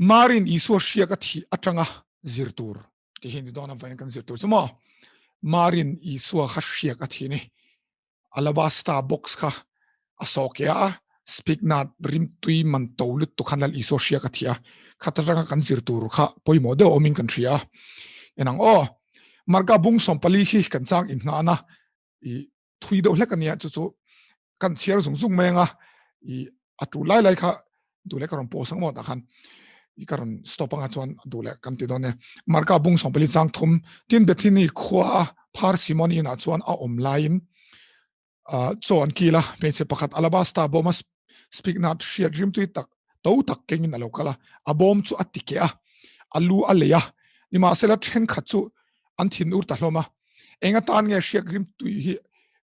Marin Isua hriak a thih atanga zir tur ti hi ni dawn a vawiin kan zir tur chu maw. Marin Isua kha hriak a thi ni. Alabasta box kha a sawke a, spikenard rimtui man to lutuk khan Lal Isua hriak a thi a. Khat atanga kan zir tur kha pawimawh deuh awmin kan hria a. Enang aw, Marka bung 14 hi kan chang inngahna i thui deuh hlek ania chu chu kan chhiar zung zung mai anga i a tu lai lai kha duh leh ka rawn post ang maw tah khan i ka rawn stop anga chuan duh leh kan ti dawn e Marka bung 14 chang thum tin Bethany khua a phar Simon inah chuan a awm laiin chaw an kil a hmeichhe pakhat alabasta bawma spikenard hriat rimtui tak to tak kengin a lo kal a a bawm chu a ti keh a a lu a lei a nimahsela thenkhat chu an thin ur ta hlawm a eng atan nge hriak rim tui hi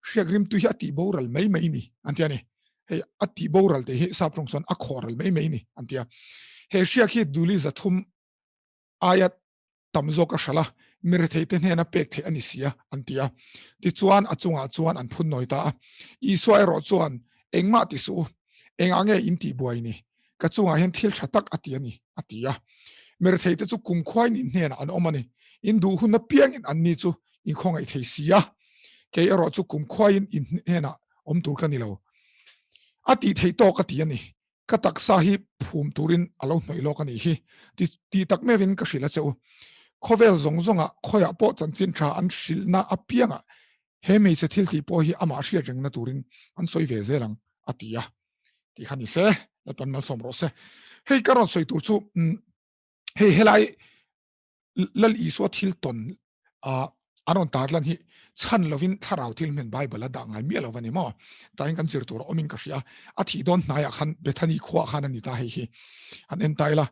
hriak rim tui hi a tih boral mai mai ni an tia ni hei a tih boral te hi sap tawng chuan a khawhral mai mai ni an tia he hriak hi duli 300 aia tam zawk a hralh a mi rethei te hnena pek theih a ni si a an ti a tichuan a chungah chuan an phun nawi ta a Isua erawh chuan engmah ti suh u engah nge in tih buai ni ka chungah hian thil tha tak a ti a ni a ti a mi rethei te chu kumkhuain in hnenah an awm a ni in duh hun apiangin an ni chu in khawngaih thei si a kei erawh chu kumkhuain in hnenah awm tur ka ni lo a tih theih tawk a ti a ni ka taksa hi phum turin a lo hnawih lawk a nih hi ti ti tak meuhin ka hrilh a che u khawvel zawng zawngah khawiah pawh chanchin tha an hrilhna apiangah he hmeichhe thil tih pawh hi amah hriat rengna turin an sawi ve zel ang a ti a ti kha ni se Lalpan malsawm rawh se hei ka rawn sawi tur chu hei helai Lal Isua thil tawn an rawn tar lan hi chhan lovin thlarau thil hmen Bible a dah ngai miah lo ani maw tain kan zir tur awmin ka hria a thih dawn hnaiah khan Bethany khuah khan ani ta hei hi an en ta ila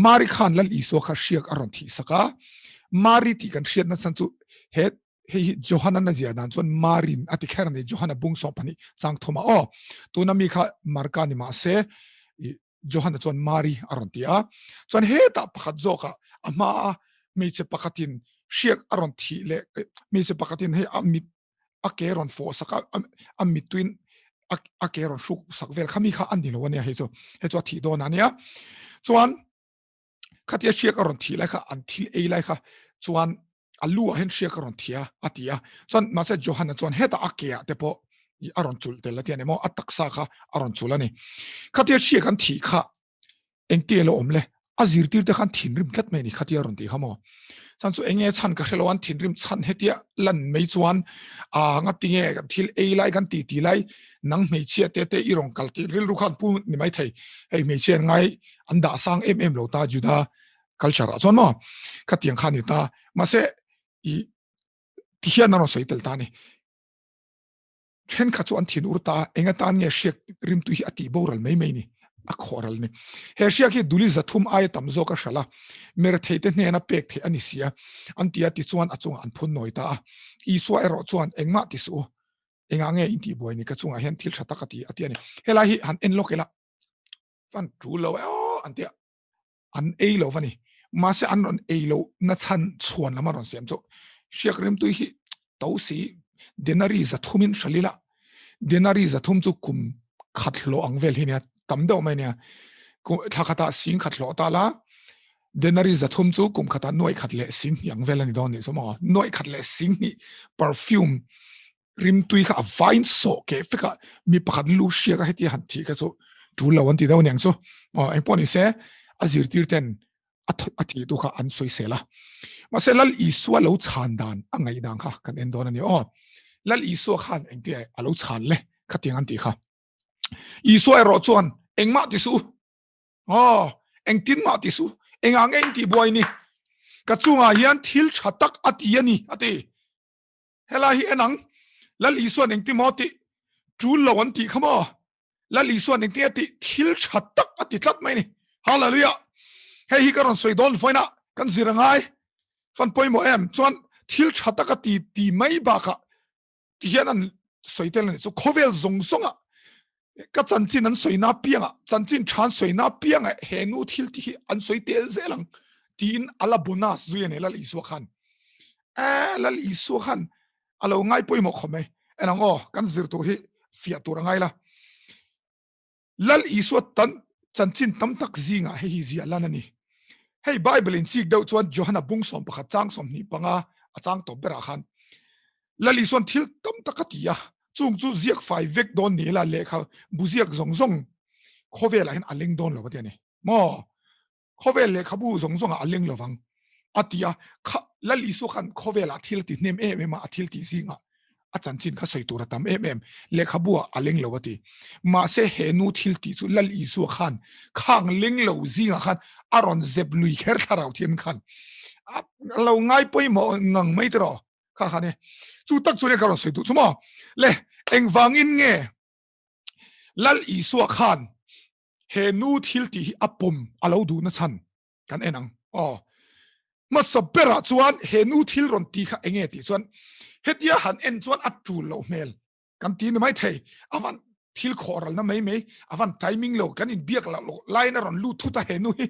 Mari khan Lal Isua kha hriak a rawn thih sak a Mari tih kan hriatna chan chu he hei hi Johana na zia dan chuan Marin a ti kher ani Johana bung 12 chang thuma aw tuna mi kha Marka ni ma se Johana chuan Mari a rawn ti a chuan hetah pakhat zawkah a hma a hmeichhe pakhatin hriak a rawn thih leh hmeichhe pakhatin hei a mit a ke rawn fawh sak a a mittuin a ke rawn hruk sak vel kha mi kha a ni lo ania hei chu hei chu a thih dawn ania chuan khatia hriak a rawn thih lai kha an thil ei lai kha chuan a lu ah hian hriak a rawn thi a a ti a chuan mahse Johana chuan hetah a ke ah te pawh a rawn chulh tel a ti a ni maw a taksa kha a rawn chulh a ni khatia hriak an thih kha engti alo awm le a zirtir te khan thinrim tlat mai ni khatia rawn tih kha maw chan chu enge chhan ka hrelo an thinrim chhan hetia lan mai chuan a nga tinge kan thil ei lai kan ti ti lai nang hmeichhia te te i rawn kal tih rilru khan pu ni mai thei hei hmeichhia ngai an dah sang em em lo ta Juda culture ah chuan maw khatiang kha ni ta mahse i ti hian an rawn sawi tel ta ni thenkhat chu an thin ur ta enga tan nge hriak rimtui hi a tih boral mai mai ni a khawh ral ni he hriak hi duli 300 aia tam zawk a hralh a mirethei te hnena pek theih a ni si a an ti a ti chuan a chungah an phun nawi ta a Isua erawh chuan engmah ti suh u engah nge in tih buai ni ka chungah hian thil tha tak a ti a ti a ni helai hi han en lawk ila fan tu lo e aw an ti a an ei lo va ni mahse an rawn ei lo na chhan chhuan lama rawn siam chu hriak rimtui hi to si denari 300 in hralila denari 300 chu kum khat hlo ang vel hi nia tam deuh mai nia thla khata sing khat hlo ta la denari 300 chu kum khata nuai khat leh sing hnih ang vel ani dawn ni chu maw nuai khat leh sing hnih perfume rimtui kha a vain sawh keh vek a mi pakhat lu hriak a heti han thih kha chu tul lo an ti deuh aniang chu aw engpawh ni se a zirtir ten a thih tu kha an sawi sel a mahse Lal Isua lo chhan dan a ngaih dan kha kan en dawn ani aw Lal Isua khan engti a lo chhan le khatiang an tih kha Isua erawh chuan engmah ti suh aw engtin mah ti suh engah nge in tih buai ni ka chungah hian thil tha tak a ti ani a ti Helai hi en ang Lal Isuan engti maw tih tul lo an tih kha maw Lal Isuan engti a tih thil tha tak a ti tlat mai ni Hallelujah hei hi ka rawn sawi dawn vawiin a kan zir angai fan pawimawh em chuan thil tha tak a ti ti mai bakah ti hian an sawi tel ani chu khawvel zawng zawng ah ka chanchin an sawi na piangah chanchin tha an sawi na piangah he nu thil tih hi an sawi tel zel ang tiin ala bonus zui ani Lal Isua khan e Lal Isua khan alo ngai pawimawh khawp mai enang aw kan zir tur hi fiah tur a ngai la Lal Isua tan chanchin tam tak zingah hei hi ziah lan ani. Hei Bible in chik deuh chuan Johana bung 11 chang 25 a chang tawp berah khan Lal Isuan thil tam tak a ti a, chung chu ziak fai vek dawn ni ila lehkha bu ziak zawng zawng khawvelah hian a leng dawn lo a ti a ni. Maw? Khawvel lehkhabu zawng zawngah a leng lovang a ti a, kha Lal Isua khan khawvelah thil a ti hnem em em a, a thil tih zingah a chanchin kha sawi tur a tam em em, lehkhabu ah a leng lo a ti. Mahse he nu thil tih chu Lal Isua khan khang leng lo zingah khan a rawn zep lui kher thlarau thiam khan a lo ngai pawimawh ngang mai tiraw kha khan e. Chu tak chu nia ka rawn sawi duh chu maw. Le engvangin nge Lal Isua khan he nu thil tih hi a pawm a lo duh na chhan kan en ang aw hmasa berah chuan he nu thil rawn ti kha enge tih chuan hetia han en chuan a tul loh hmel kan ti ni mai thei avan thil khawh ral na mai mai avan timing lo kan in biak lo line a rawn lut thut a he nu hi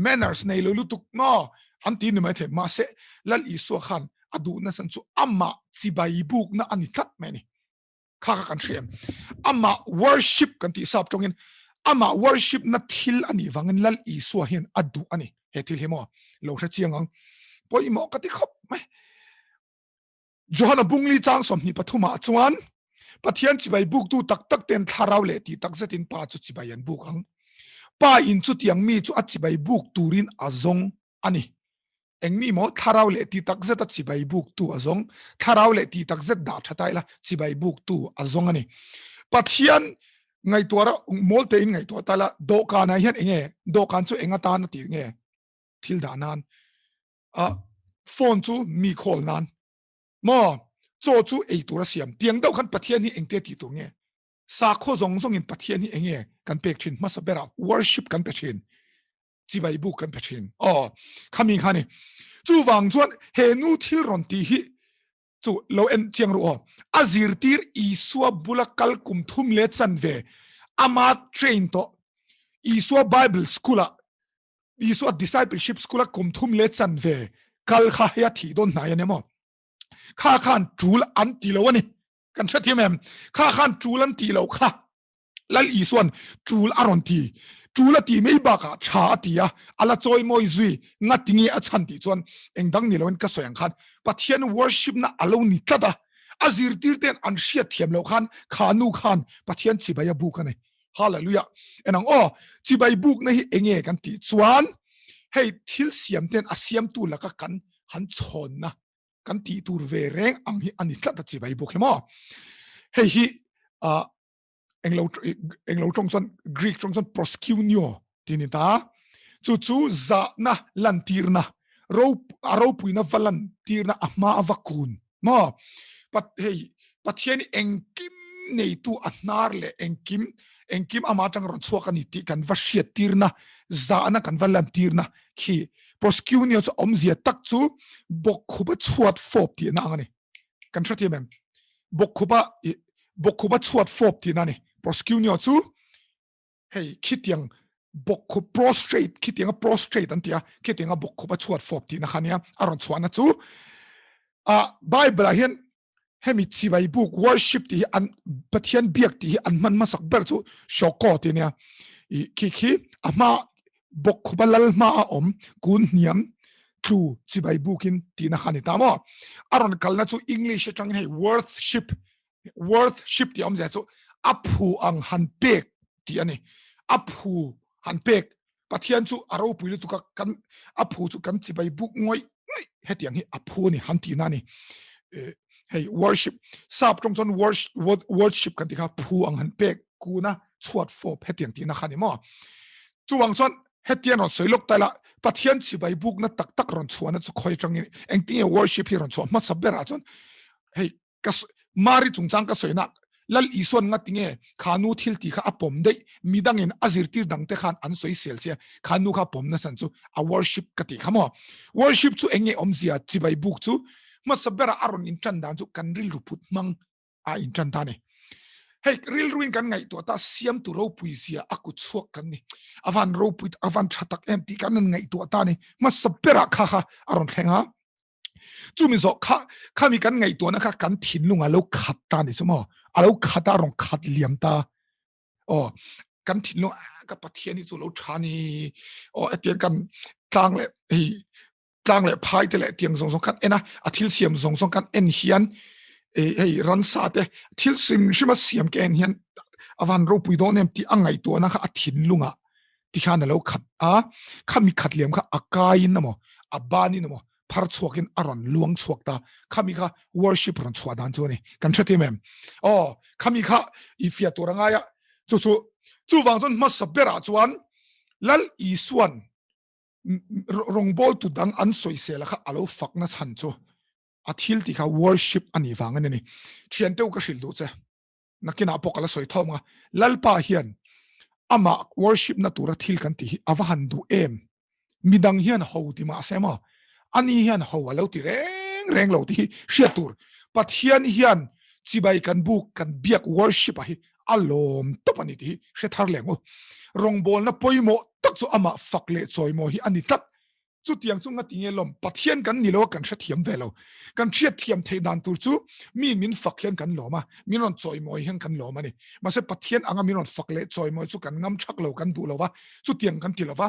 manners nei lo lutuk no an ti ni mai thei mahse Lal Isua khan a duh na san chu amah chibai buk na ani tlat mai ni kha kha kan hria em amah worship kan tih sap tawngin amah worship na thil ani wangin Lal Isua hian a duh ani he thil hi maw lo hre chiang ang pawimawh ka ti khawp mai Johana bungli chang 23 ah chuan Pathian chibai buktu tak tak ten thlarau leh ti tak zetin pa chu chibai an buk ang pa in chu tiang mi chu a chibai buk turin a zawng ani Engmi maw thlarau leh ti tak zet a chibai buktu a zawng, thlarau leh ti tak zet dah tha ta ila chibai buktu a zawng a ni. Pathian ngaihtuah ra mawl tein ngaihtuah ta ila dawhkanah hian enge dawhkan chu eng atan a tih nge thil dah nan a phone chu mi call nan maw chaw chu ei tur a siam tiang deuh khan Pathian hi engte tih tur nge sakhaw zawng zawngin Pathian hi enge kan pek thin hmasa berah worship kan pe thin chibai buk kan pe thin aw khami kha ni chuwang chuan he nu thil rawn ti hi chu lo en chiang ru aw a zirtir Isua bula kal kum thum le chan ve ama train to Isua Bible school a Isua discipleship school a kum thum le chan ve kal kha heia thi don hnai ani maw kha khan tul an ti lo ani kan hrethiam em kha khan tul an ti lo kha Lal Isuan tul a rawn ti tul a ti mai bakah tha a ti a ala chawi mawi zui ngatinge a chhan tih chuan engdang ni loin ka sawi ang khan Pathian worship na alo ni tlat a a zirtir ten an hriat thiam loh khan kha nu khan Pathian chibai a buk a ni hallelujah enang aw chibai buk na hi enge kan tih chuan hei thil siam ten a siamtu laka kan han chhawn na kan tih tur ve reng ang hi ani tlat a chibai buk hi maw hei hi englo englo tawng chuan Greek tawng chuan proskuneo ti ni ta chu chu zahna lantirna ro a ropuina va lantirna a hma a va kun maw pat hei Pathian engkim neitu a hnar leh engkim engkim ama tang rawn chhuak ani tih kan va hriat tirna zahna kan va lantirna khi proskuneo chu awmzia tak chu bawkkhupa chhuat fawp tihna ang ani kan hrethiam em bawkkhupa bawkkhupa chhuat fawp tihna ni proskuneo chu hei khitiang bawkkhup prostrate khitianga prostrate an tia khitianga bawkkhupa chhuat fawp tihna kha nia a rawn chhuahna chu a bible ah hian hemi chibai buk worship tih hi an pathian biak tih hi an hman hmasak ber chu shoko tih nia i khi khi a hma bawkkhupa lal hma a awm kun hniam tlu chibai bukin tihna kha ni ta maw a rawn kalna chu english atangin hei worship worship tih awmzia chu a phu ang han pek tih ani a phu han pek pathian chu a ropui lutuk a kan a phu chu kan chibai buk ngawih ngawih hetiang hi a phu ani han tihna ani hei worship sap tawng chuan worship kan ti kha phu ang han pek kuna chhuat fawp hetiang tihna kha ni maw chuwang chuan hetian rawn sawi lawk ta la pathian chibai bukna tak tak rawn chhuahna chu khawi atangin engtinge worship hi rawn chhuah hmasa berah chuan hei ka mari chungchang ka sawina lal isuan nga tinge khanu thil ti kha a pawm daih midangin a zirtir dangte khan an sawi sel che khanu kha pawm na san chu a worship ka ti kha maw worship chu enge awmzia chibai buk chu hmasa bera a rawn in tan dan chu kan rilru put hmang a in tan ta ni hei rilruin kan ngaihtuah ta siam tu ropui zia a kut chhuak kan ni avan ropui avan tha tak em tih kan an ngaihtuah ta ni hmasa bera kha kha a rawn thleng a chumi zawh kha khami kan ngaihtuahna kha kan thinlung a lo khat ta ni chu maw a lo khat a rawn khat liam ta aw kan thinlung ka pathian hi chu lo tha ni aw etiang kan. Tlang leh hei tlang leh phai te leh tiang zawng zawng kan en a, a thil siam zawng zawng kan en hian hei ransa te thil hrim hrim a siam ka en hian a van ropui dawn em tih a ngaihtuahna kha a thinlungah tikhan a lo khat a, khami khat liam kha a kaiin emaw a banin emaw phar chhuakin a rawn luang chhuak ta, khami kha worship rawn chhuah dan chu a ni, kan hre tim em? Aw, khami kha i fiah tur a ngai a, chu chu chuvang chuan hmasa berah chuan Lal Isuan rawngbawltu dang an sawisel a kha a lo fakna chhan chu a thil tih kha worship a nih vang a ni. Thiante u ka hrilh duh che. Nakinah pawh ka la sawi thawm ang a, Lalpa hian amah worship na tura thil kan tih hi a va han duh em? Midang hian ho ti mah se maw? Ani hian ho a lo ti reng reng lo tih hi hriat tur. Pathian hian chibai kan buk kan biak worship a hi a lawm tawp a ni tih hi hre thar leh ang u. Rawngbawlna pawimawh tak chu amah fak leh chawimawi hi a ni tlat. Chutiang chu ngatinge lawm Pathian kan ni lo a kan hrethiam ve lo. Kan hriatthiam theih dan tur chu mi min fak hian kan lawm a, min rawn chawimawi hian kan lawm a ni. Mahse Pathian anga min rawn fak leh chawimawi chu kan ngam thak lo, kan duh lo va, chutiang kan ti lo va.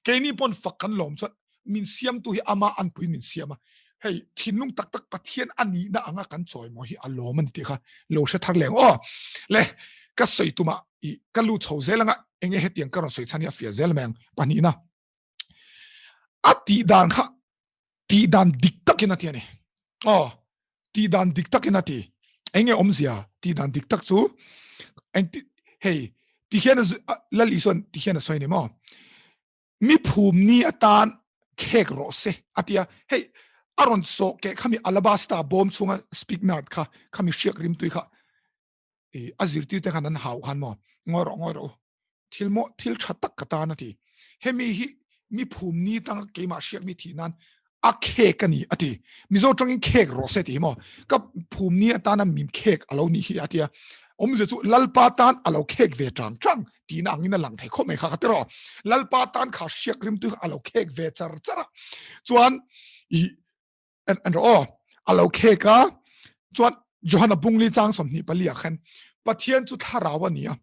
Keini pawn fak kan lawm chuan min siamtu hi ama anpui min siam a. Hei thinlung tak tak Pathian a nihna anga kan chawimawi hi a lawm a ni tih kha lo hre thar leng aw. Le ka sawi tumah i ka lu chho zel anga enge hetiang ka rawn sawi chhan hi a fiah zel mai ang pahnihna. A tih dan kha tih dan dik takin a ti a ni. Aw, tih dan dik takin a ti. Enge awmzia tih dan dik tak chu eng ti hei ti hian Lal Isuan ti hian a sawi ni maw? Mi phum ni atan khek rawh se a ti a. Hei a rawn sawh keh khami alabasta bawm chhunga spikenard kha khami hriak rimtui kha a zirtir te khan an hau khan maw ngawi rawh ngawi rawh u thil maw thil tha tak ka tan a ti hemi hi mi phum ni tang keimah hriak mi thih nan a khek a ni a ti mizo tangin khek rawh se ti hi maw ka phum ni atana min khek alo ni hi a tia awmze chu lalpa tan alo khek ve tang tang tina angin a lang thei khawp mai kha kha ti rawh lalpa tan kha hriak rim tu alo khek ve char char a chuan i en en rawh aw a lo khek a chuan Johana bungli chang 24 ah khan Pathian chu thlarau a ni a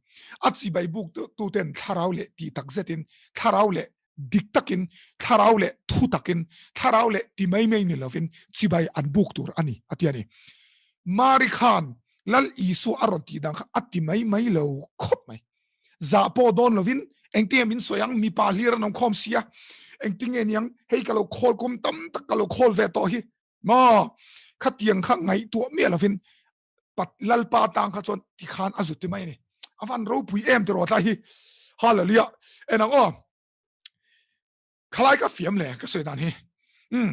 a chibai buk tu ten thlarau leh ti tak zetin thlarau leh dik takin thlarau leh thu takin thlarau leh ti mai mai ni lovin chibai an buk tur ani a ti ani Mari khan Lal Isua a rawn tih dan kha a ti mai mai lo khawp mai Zah pawh dawn lovin engtinge min sawi ang, mipa hlir an awm khawm sia, engtinge niang hei ka lo khawl kum tam tak ka lo khawl ve tawh hi maw khatiang kha ngaihtuah miah lovin pat lalpa tang kha chuan tikhan a zut ti mai a ni. A van ropui em tiraw tlai hi. Hallelujah. En ang aw. Khalai ka fiam le ka sawi dan hi. Um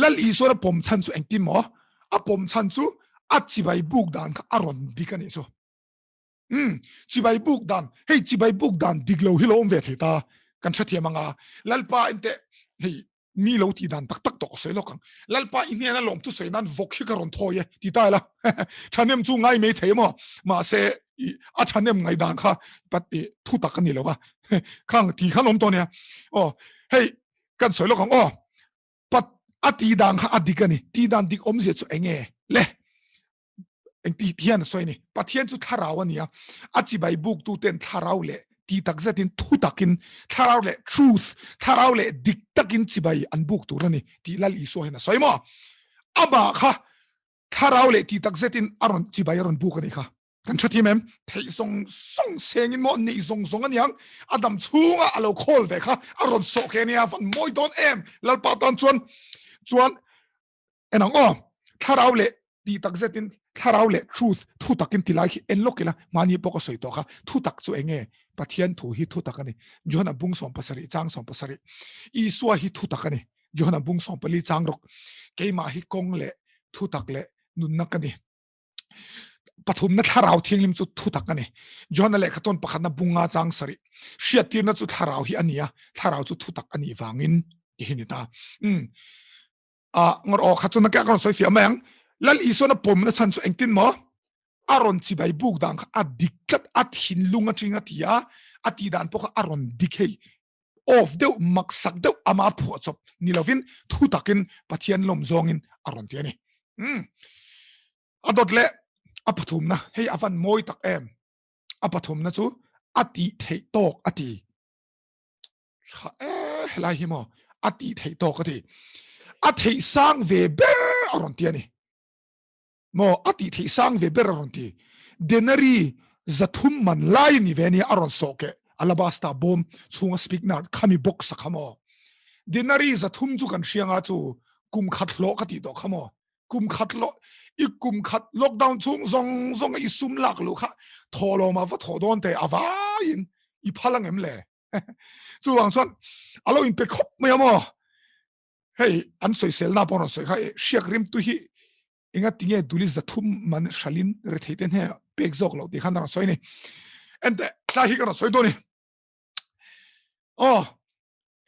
Lal Isuan a pawm chhan chu engtin maw? A pawm chhan chu a chibai buk dan kha a rawn dik a nih chu. Um chibai buk dan hei chibai buk dan dik lo hi lo awm ve thei ta kan hrethiam anga lalpa inte hei mi lo ti dan tak tak tawh ka sawi lawk ang lalpa i hnena lawm chu sawi nan vawk hi ka rawn thawi e ti ta ila thanem chu ngai mai thei maw mahse a thanem ngai dan kha pat thu tak ani lova khang ti khan awm tawh nia aw hei kan sawi lawk ang aw pat a ti dan kha a dik ani ti dan dik awmzia chu enge le eng ti hian a sawi ni Pathian chu thlarau a ni a a chibai buk tu ten thlarau leh ti tak zetin thu takin thlarau leh truth thlarau leh dik takin chibai an buk tur a ni tih Lal Isua hian a sawi maw amah kha thlarau leh ti tak zetin a rawn chibai a rawn buk a ni kha kan hre thiam em theih zawng zawng sengin maw neih zawng zawng aniang a dam chhunga a lo khawl ve kha a rawn sawh ke ania van mawi dawn em Lalpa tan chuan chuan Enang aw, thlarau leh tih tak zetin thlarau leh truth thu takin ti lai khi en lawk ila mahni pawh ka sawi tawh kha thu tak chu enge Pathian thu hi thu tak a ni Johana bung 17 chang 17 Isua hi thu tak a ni Johana bung 14 chang rawk keimah hi kawng leh thu tak leh nunna ka ni pathumna thlarau thianghlim chu thu tak a ni Johana lehkha tawn pakhatna bunga chang sarih hriattirna chu thlarau hi a ni a thlarau chu thu tak a nih vangin ti hi ni ta um a ngor aw kha chu na ka sawi fiah mai ang lal Isuan a pawm na chhan chu engtin maw a rawn chibai buk dan kha a dik tlat a thinlung atang a ti a a ti dan pawh kha a rawn dik hei off deuh mak sak deuh ama phuah chawp ni lovin thu takin Pathian lawm zawngin a rawn ti a ni um a dawt leh a pathumna hei a van mawi tak em a pathumna chu a tih theih tawk a ti tha e helai hi maw. A tih theih tawk a ti. A theih sang ve ber a rawn ti a ni. Maw a tih theih sang ve ber a rawn ti. Denari 300 man lai ni ve nia a rawn sawh keh alabasta bawm chhunga spikenard khami box a kha maw. Denari 300 chu kan hrianga chu kum khat hlawh ka tih tawh kha maw. Kum khat hlawh i kum khat lockdown chhung zawng zawng a i sum lak luh kha thaw lawm a va thaw dawn te a vaiin i phal ang em le. Chuvang chuan a lo inpe khawp mai a maw. Hei an sawisel na pawh rawn sawi kha hriak rim tu hi enga tinge duli 300 man hralin rethei te hne pek zawk loh tih khan a rawn sawi a ni. Enteh tlai hi ka rawn sawi dawn a ni. Aw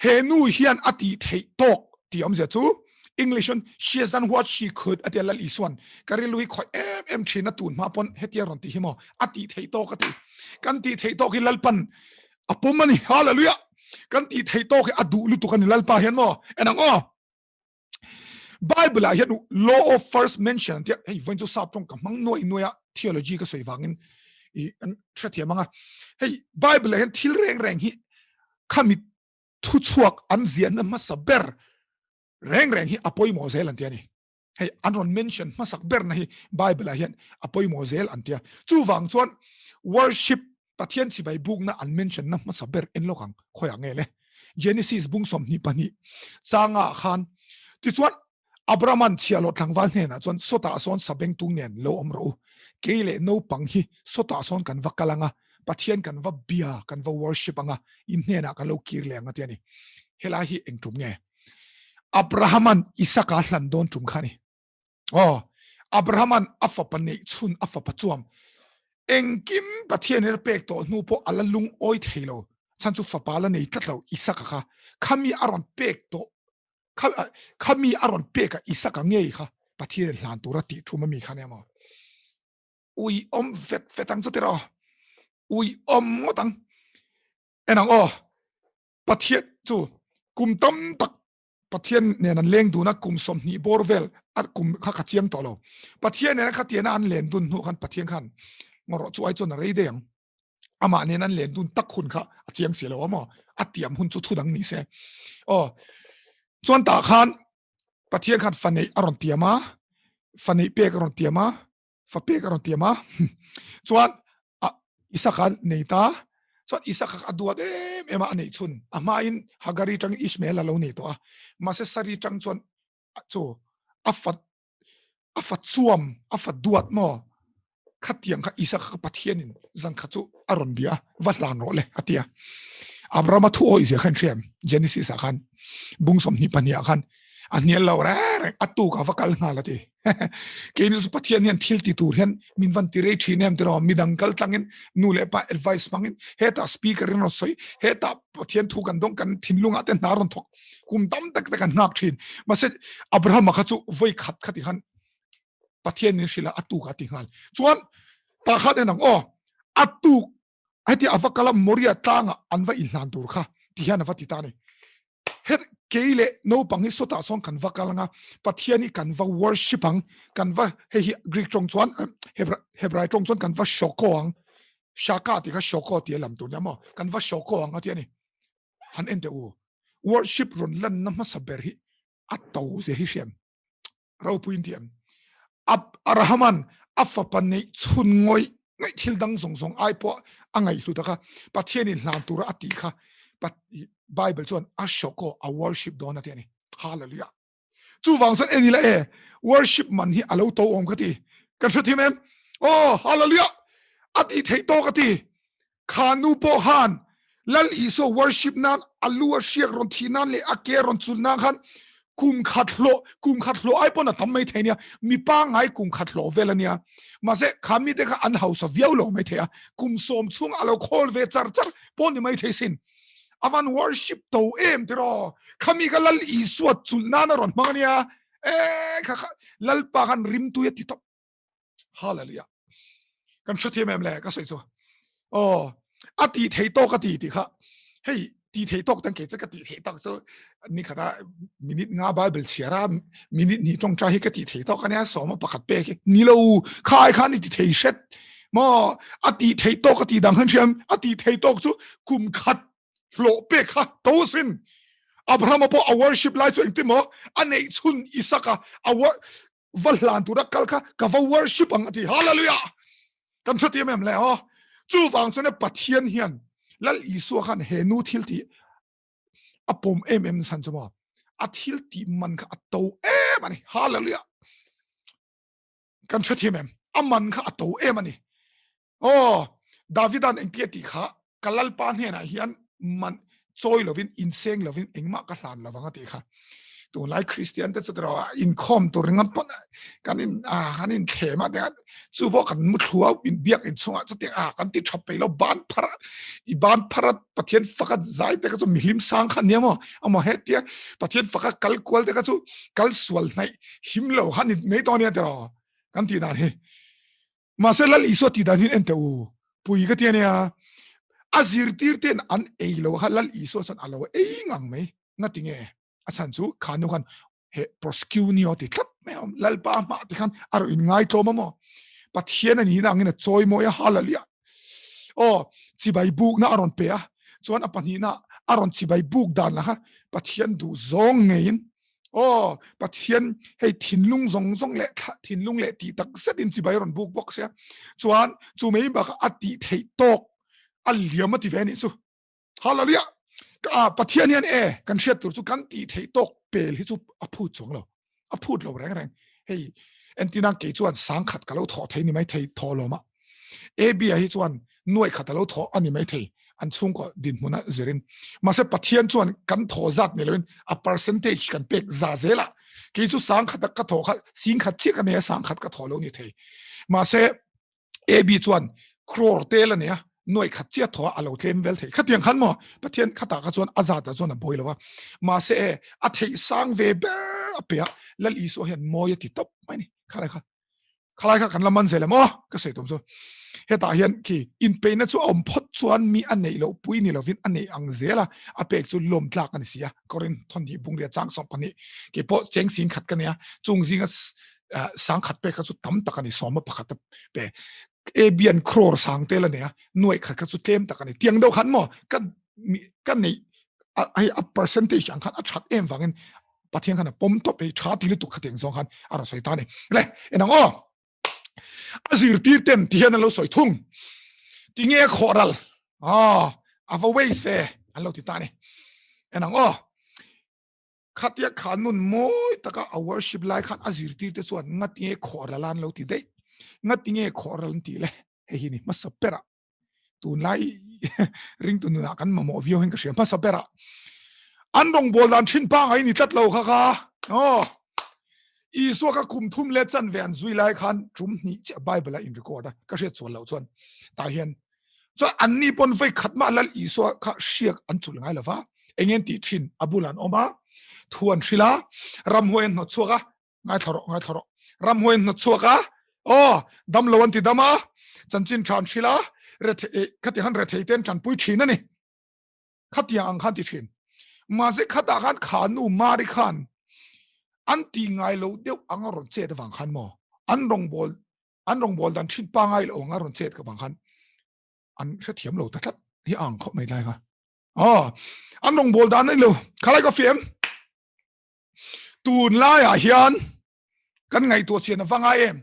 he nu hian a tih theih tawk tih awmzia chu English in she has done what she could a tia Lal Isuan ka rilru hi khawih em em thin a tun hma pawn hetia rawn tih hi maw a tih theih tawk a ti. Kan tih theih tawk hi Lalpan a pawm a ni. Hallelujah! Kan tih theih tawk hi a duh lutuk a ni Lalpa hian maw en ang aw. Bible ah hian law of first mention tia hei vawiin chu sap tawng ka hmang nuai nuai a theology ka sawi vangin i an hrethiam anga hei Bible ah hian thil reng reng hi khami thu chhuak an ziahna hmasa ber reng reng hi a pawimawh zel an ti a ni. Hei an rawn mention hmasak ber na hi Bible ah hian a pawimawh zel an tia. Chuvang chuan worship Pathian chibai bukna an mention na hmasa ber en lawk ang khawiah nge le. Genesis bung 22 changa khan tichuan Abrahaman chhiahhlawh tlangval hnenah chuan sawtah sawn sabengtung nen lo awm rawh u. Kei leh naupang hi sawtah sawn kan va kal anga Pathian kan va bia kan va worship anga in hnenah kan lo kir leh ang a ti a ni. Helai hi eng tum nge? Abrahaman Isaka hlan dawn tum kha ni. Aw, Abrahaman a fapa neih chhun a fapa chuam engkim Pathian in a pek tawh hnu pawh a la lungawi thei lo. Chhan chu fapa la nei tlat lo Isaka kha. Khami a rawn pek tawh khami a rawn pek a Isaka ngei kha Pathian in hlan tura tih thum ami kha nia maw. Ui awm vet vet ang chu tiraw. Ui awm ngawt ang. En ang aw. Pathian chu kum tam tak Pathian nen an leng dun a kum 20 bawr vel a kum kha ka chiang tawh lo. Pathian nen a khatiana an len dun hnu khan Pathian khan ngawrh chu ai chuan a rei daih ang. Amah nen an len dun tak hun kha a chiang si lo a maw. A tiam hun chu thu dang ni se. Aw chuan tah khan Pathian khan fa neih a rawn tiam a, fa neih pek a rawn tiam a, fa pek a rawn tiam a. Chuan a Isaka nei ta chuan Isaka a duat em em a a neih chhun a hmain Hagari tangin Ishmael a lo nei tawh a mahse Sari tang chuan chu a fa a fa chuam a fa duat maw khatiang kha Isaka kha Pathianin zan kha chu a rawn bia va hlan rawh le a ti a Abrahama thu awih zia khan hriam Genesis ah khan bung 22 ah khan a hnial lo reng reng a tuk a va kal nghal a ti keini chu Pathian hian thil ti tur hian min van ti rei thin em tiraw midang kal tlangin nu leh pa advice hmangin hetah speaker in rawn sawi hetah Pathian thu kan dawng kan thinlungah te hna rawn thawk kum tam tak te kan nghak thin mahse Abraham kha chu voi khat kha ti khan Pathian in hrilh a tuk a ti nghal chuan ta khan en ang aw a tuk heti ava kala Moria tlanga an va inhlan tur kha ti hian ava ti ta ni het kei leh naupang hi sawtah sawn kan va kal anga Pathian hi kan va worship ang kan va hei hi Greek tawng chuan Hebrai tawng chuan kan va shoko ang shaka tih kha shoko tih a lam tur nia maw kan va shoko ang a ti a ni han en teh u worship rawn lanna hmasa ber hi a to zia hi hriam ropui in ti em Abrahaman a fapa neih chhun ngawih ngawih thil dang zawng zawng ai pawh a ngaihlu ta kha Pathian in hlan tura a tih kha Bible chuan a shoko a worship dawn a ti a ni hallelujah chuvang chuan en ila e worship man hi alo to awm ka ti kan hrethiam em oh hallelujah a ti thei tawk a ti Kha nu pawh khan Lal Isua worship nan a lu a hriak rawn thih nan leh a ke rawn chulh nan khan kum khat hlawh kum khat hlawh ai pawn a tam mai thei nia mi pangngai kum khat hlawh vel a nia mahse kha mite kha an hausa viau lo mai thei a kum sawm chhung a lo khawl ve char char pawh ni mai thei sin avan worship to em tiraw khami kha Lal Isua chulh nan a rawn hmang a nia e kha kha Lalpa khan rimtui a ti tawp Hallelujah. Kan hrethiam em le ka sawi chu. Oh, a ti thei tawk a ti ti kha. Hei ti thei tawk tan ke che ka ti thei tawk chu ni khata minute nga Bible chhiara minute ni tong cha hi ka ti thei tawk ania sawma pakhat pe khi ni lo kha ai khan ni ti thei hret mo a ti thei tawk a ti dang han thiam a ti thei tawk chu kum khat hlawh pek kha to sin. Abrahama pawh a worship lai chu engtin maw a neih chhun Isaka a va hlan tura kal kha ka va worship ang a ti. Hallelujah! Kan hre tiam em le aw. Chuvang chuan Pathian hian Lal Isua khan he nu thil ti a pawm em em san chu maw a thil ti man kha a to em ani. Hallelujah! Kan hre thiam em? A man kha a to em ani. Aw, Davidan engtia tih kha ka lalpa hnenah hian man chawi lovin inseng lovin engmah ka hlan lovang a tih kha. Tunlai Kristian te chu tiraw inkhawm tur ringawt pawn kan in a kan in thlem a tiang chu pawh kan mu thlu a in biak in chungah chutiang a kan ti tha peih lo ban phar a i ban phar a Pathian faka zai te kha chu mihlim sang kha nia maw amaw hetia Pathian faka kal kual te kha chu kal sual hnaih him lo kha ni mai tawh ania tiraw kan tih dan hi. Mahse Lal Isua tih dan hian en teh u, pui ka ti a nia. A zirtir ten an ei lo kha Lal Isua chuan a lo ei ngang mai. Ngati nge? A chhan chu kha nu khan he proskunio ti tlat mai a awm. Lalpa hmah ti khan a rawn inngai tlawm a maw? Pathian a nihna angin a chawimawi a, hallelujah. Aw, chibai bukna a rawn pe a, chuan a pahnihna a rawn chibai buk dan lah kha Pathian duh zawng ngeiin Aw, Pathian hei thinlung zawng zawng leh thinlung leh tih tak zetin chibai rawn buk bawk sia. Chuan chu mai bakah a tih theih tawk a liam a ti ve anih chu. Hallelujah! Ka Pathian hian e kan hriat tur chu kan tih theih tawk pel hi chu a phut chuang lo. A phut lo reng reng. Hei entina kei chuan sangkhat ka lo thawh thei ni mai thei thaw lawm a. AB a hi chuan nuai khat a lo thawh a ni mai thei an chhungkaw dinhmun a zirin. Mahse Pathian chuan kan thaw zat ni loin a percentage kan pek za zel a. Kei chu sang khat ka thaw kha sing khat chiah ka nei a sang khat ka thaw lo ni thei. Mahse AB chuan crore tel a nei a nuai khat chiah thaw a lo tlem vel thei. Khatiang khan maw Pathian khatah kha chuan a zat ah chuan a buai lo a. Mahse e a theih sang ve ber a pe a Lal Isua hian mawi a ti tawp mai ni. Khalai kha. Khalai kha kan la man zel em aw ka sawi tum chu hetah hian khi inpeihna chu a awm phawt chuan mi a neih loh pui ni lovin a neih ang zel a a pek chu lawm tlak a ni si a Korin thawn hnih bung ria chang sawm pahnih kei pawh cheng sing khat ka nia chung zinga sang khat pek kha chu tam tak a ni sawma pakhat a pe abian crore sang tel a nei a nuai khat kha chu tlem tak a ni tiang deuh khan maw ka ka neih hei a percentage ang khan a that em vangin Pathian khan a pawm tawp hei tha ti lutuk khatiang zawng khan a rawn sawi ta a ni. Le enang aw a zirtir ten ti hian an lo sawi thung ti nge khawh ral ah a va waste ve an lo ti ta a ni. Enang aw khatia kha nun mawi taka a worship lai khan a zirtir te chuan ngati nge khawh ral an lo ti daih ngati nge khawh ral an ti le hei hi ni hmasa berah tunlai ringtu nunah kan mamawh viau hian ka hria hmasa berah an rawngbawl dan thin pangai ni tlat lo kha kha oh Isua ka kum thum le chan ve an zui lai khan tum hnih chiah Bible a in record a ka hriat chuan lo chuan tah hian chuan an ni pawn vei khat mah lal Isua kha hriak an chul ngai lova engen ti thin a bul an awm a thu an hrila ramhuai an hnawt chhuak a ngaithla rawh ngaithla rawh ramhuai an hnawt chhuak a aw dam lo an ti dam a chanchin tha an hril a rethei eh, khati khan rethei ten tanpui thin ani khatiang ang khan ti thin mahse khatah khan kha nu mari khan an ti ngai lo deuh ang a rawn chet avang khan maw an rawngbawl an rawngbawl dan thin pangai lo ang a rawn chet ka vang khan an hrethiam lo ta tlat hi ang khawp mai lai kha aw an rawngbawl dan ani lo khalai ka fiam Tun laiah hian kan ngaihtuah chian a va ngai em?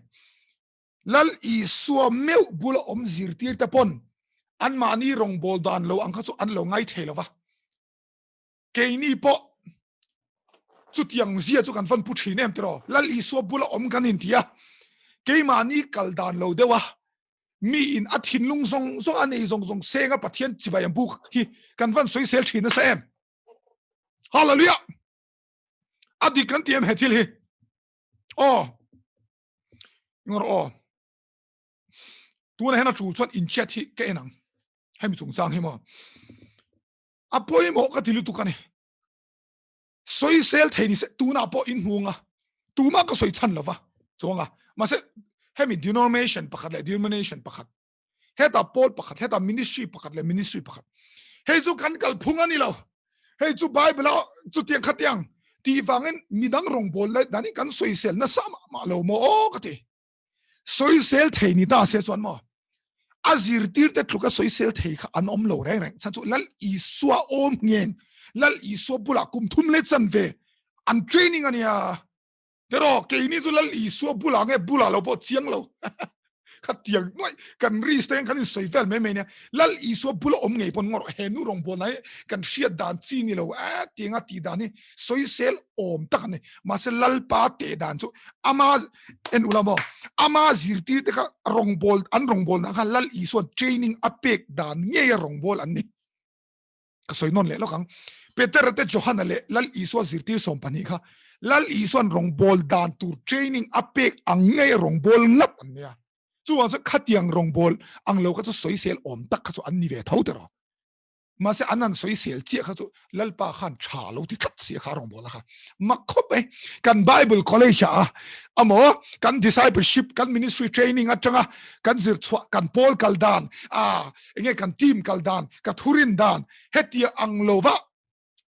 Lal Isua meuh bula awm zirtir te pawn anmahni rawngbâwl dan lo ang kha chu an lo ngai thei lo va. Keini pawh chutiang zia chu kan van pu thin em tiraw? Lal Isua bula awm kan inti a, keimahni kal dan lo deuh a, mi in a thinlung zawng zawng a nei zawng zawng senga Pathian chibai ang buk hi kan van sawisel thin nasa em? Hallelujah! A dik kan ti em he thil hi? Aw. Ngor aw. Tuna hian a tul chuan in chat hi ka en ang. Hemi chungchang hi maw. A pawimawh ka ti lutuk a ni. Sawisel thei ni se tunah pawh in hmu anga tumah ka sawi chhan lova chuanga mahse hemi denomination pakhat leh denomination pakhat heta pawl pakhat heta ministry pakhat leh ministry pakhat hei chu kan kal phung ani lo hei chu bible a chutiang khatiang ti wangin midang rawngbawl lai dani kan sawisel nasa mah mah lo maw aw ka ti sawisel thei ni ta se chuan maw a zirtir te tluka sawisel thei kha an awm lo reng reng chan chu lal isua awm ngeng. Lal Isua bulah kum thum leh chanve an training a nia. Teraw keini chu Lal Isua bulah nge bulah lo pawh chiang lo. Khatiang nuaih kan risk te hian kan insawi vel mai mai nia. Lal Isua bula awm ngei pawn ngawrh he nu rawngbawlna hi kan hriat dan chi ni lo e tianga tih dan hi sawisel awm tak a ni. Mahse Lalpa teh dan chu ama en ula maw ama zirtir te kha rawngbâwl an rawngbâwlna kha Lal Isua'n training a pek dan ngeia rawngbâwl an ni. Ka sawi nawn leh lawk ang. Petera te Johana leh Lal Isua zirtir 12 kha Lal Isua'n rawngbâwl dan tur training a pek ang ngeia rawngbâwl ngat an nia. Chuvang chuan khatiang rawngbâwl ang lo kha chu sawisel awm tak kha chu an ni ve tho tiraw. Mahse an han sawisel chiah kha chu Lalpa khan tha lo ti tlat si a kha rawngbawlna kha. Mak khawp mai. Kan Bible College ah amaw kan discipleship kan ministry training atanga kan zir chhuah kan pawl kal dan a enge kan team kal dan ka thurin dan hetia ang lova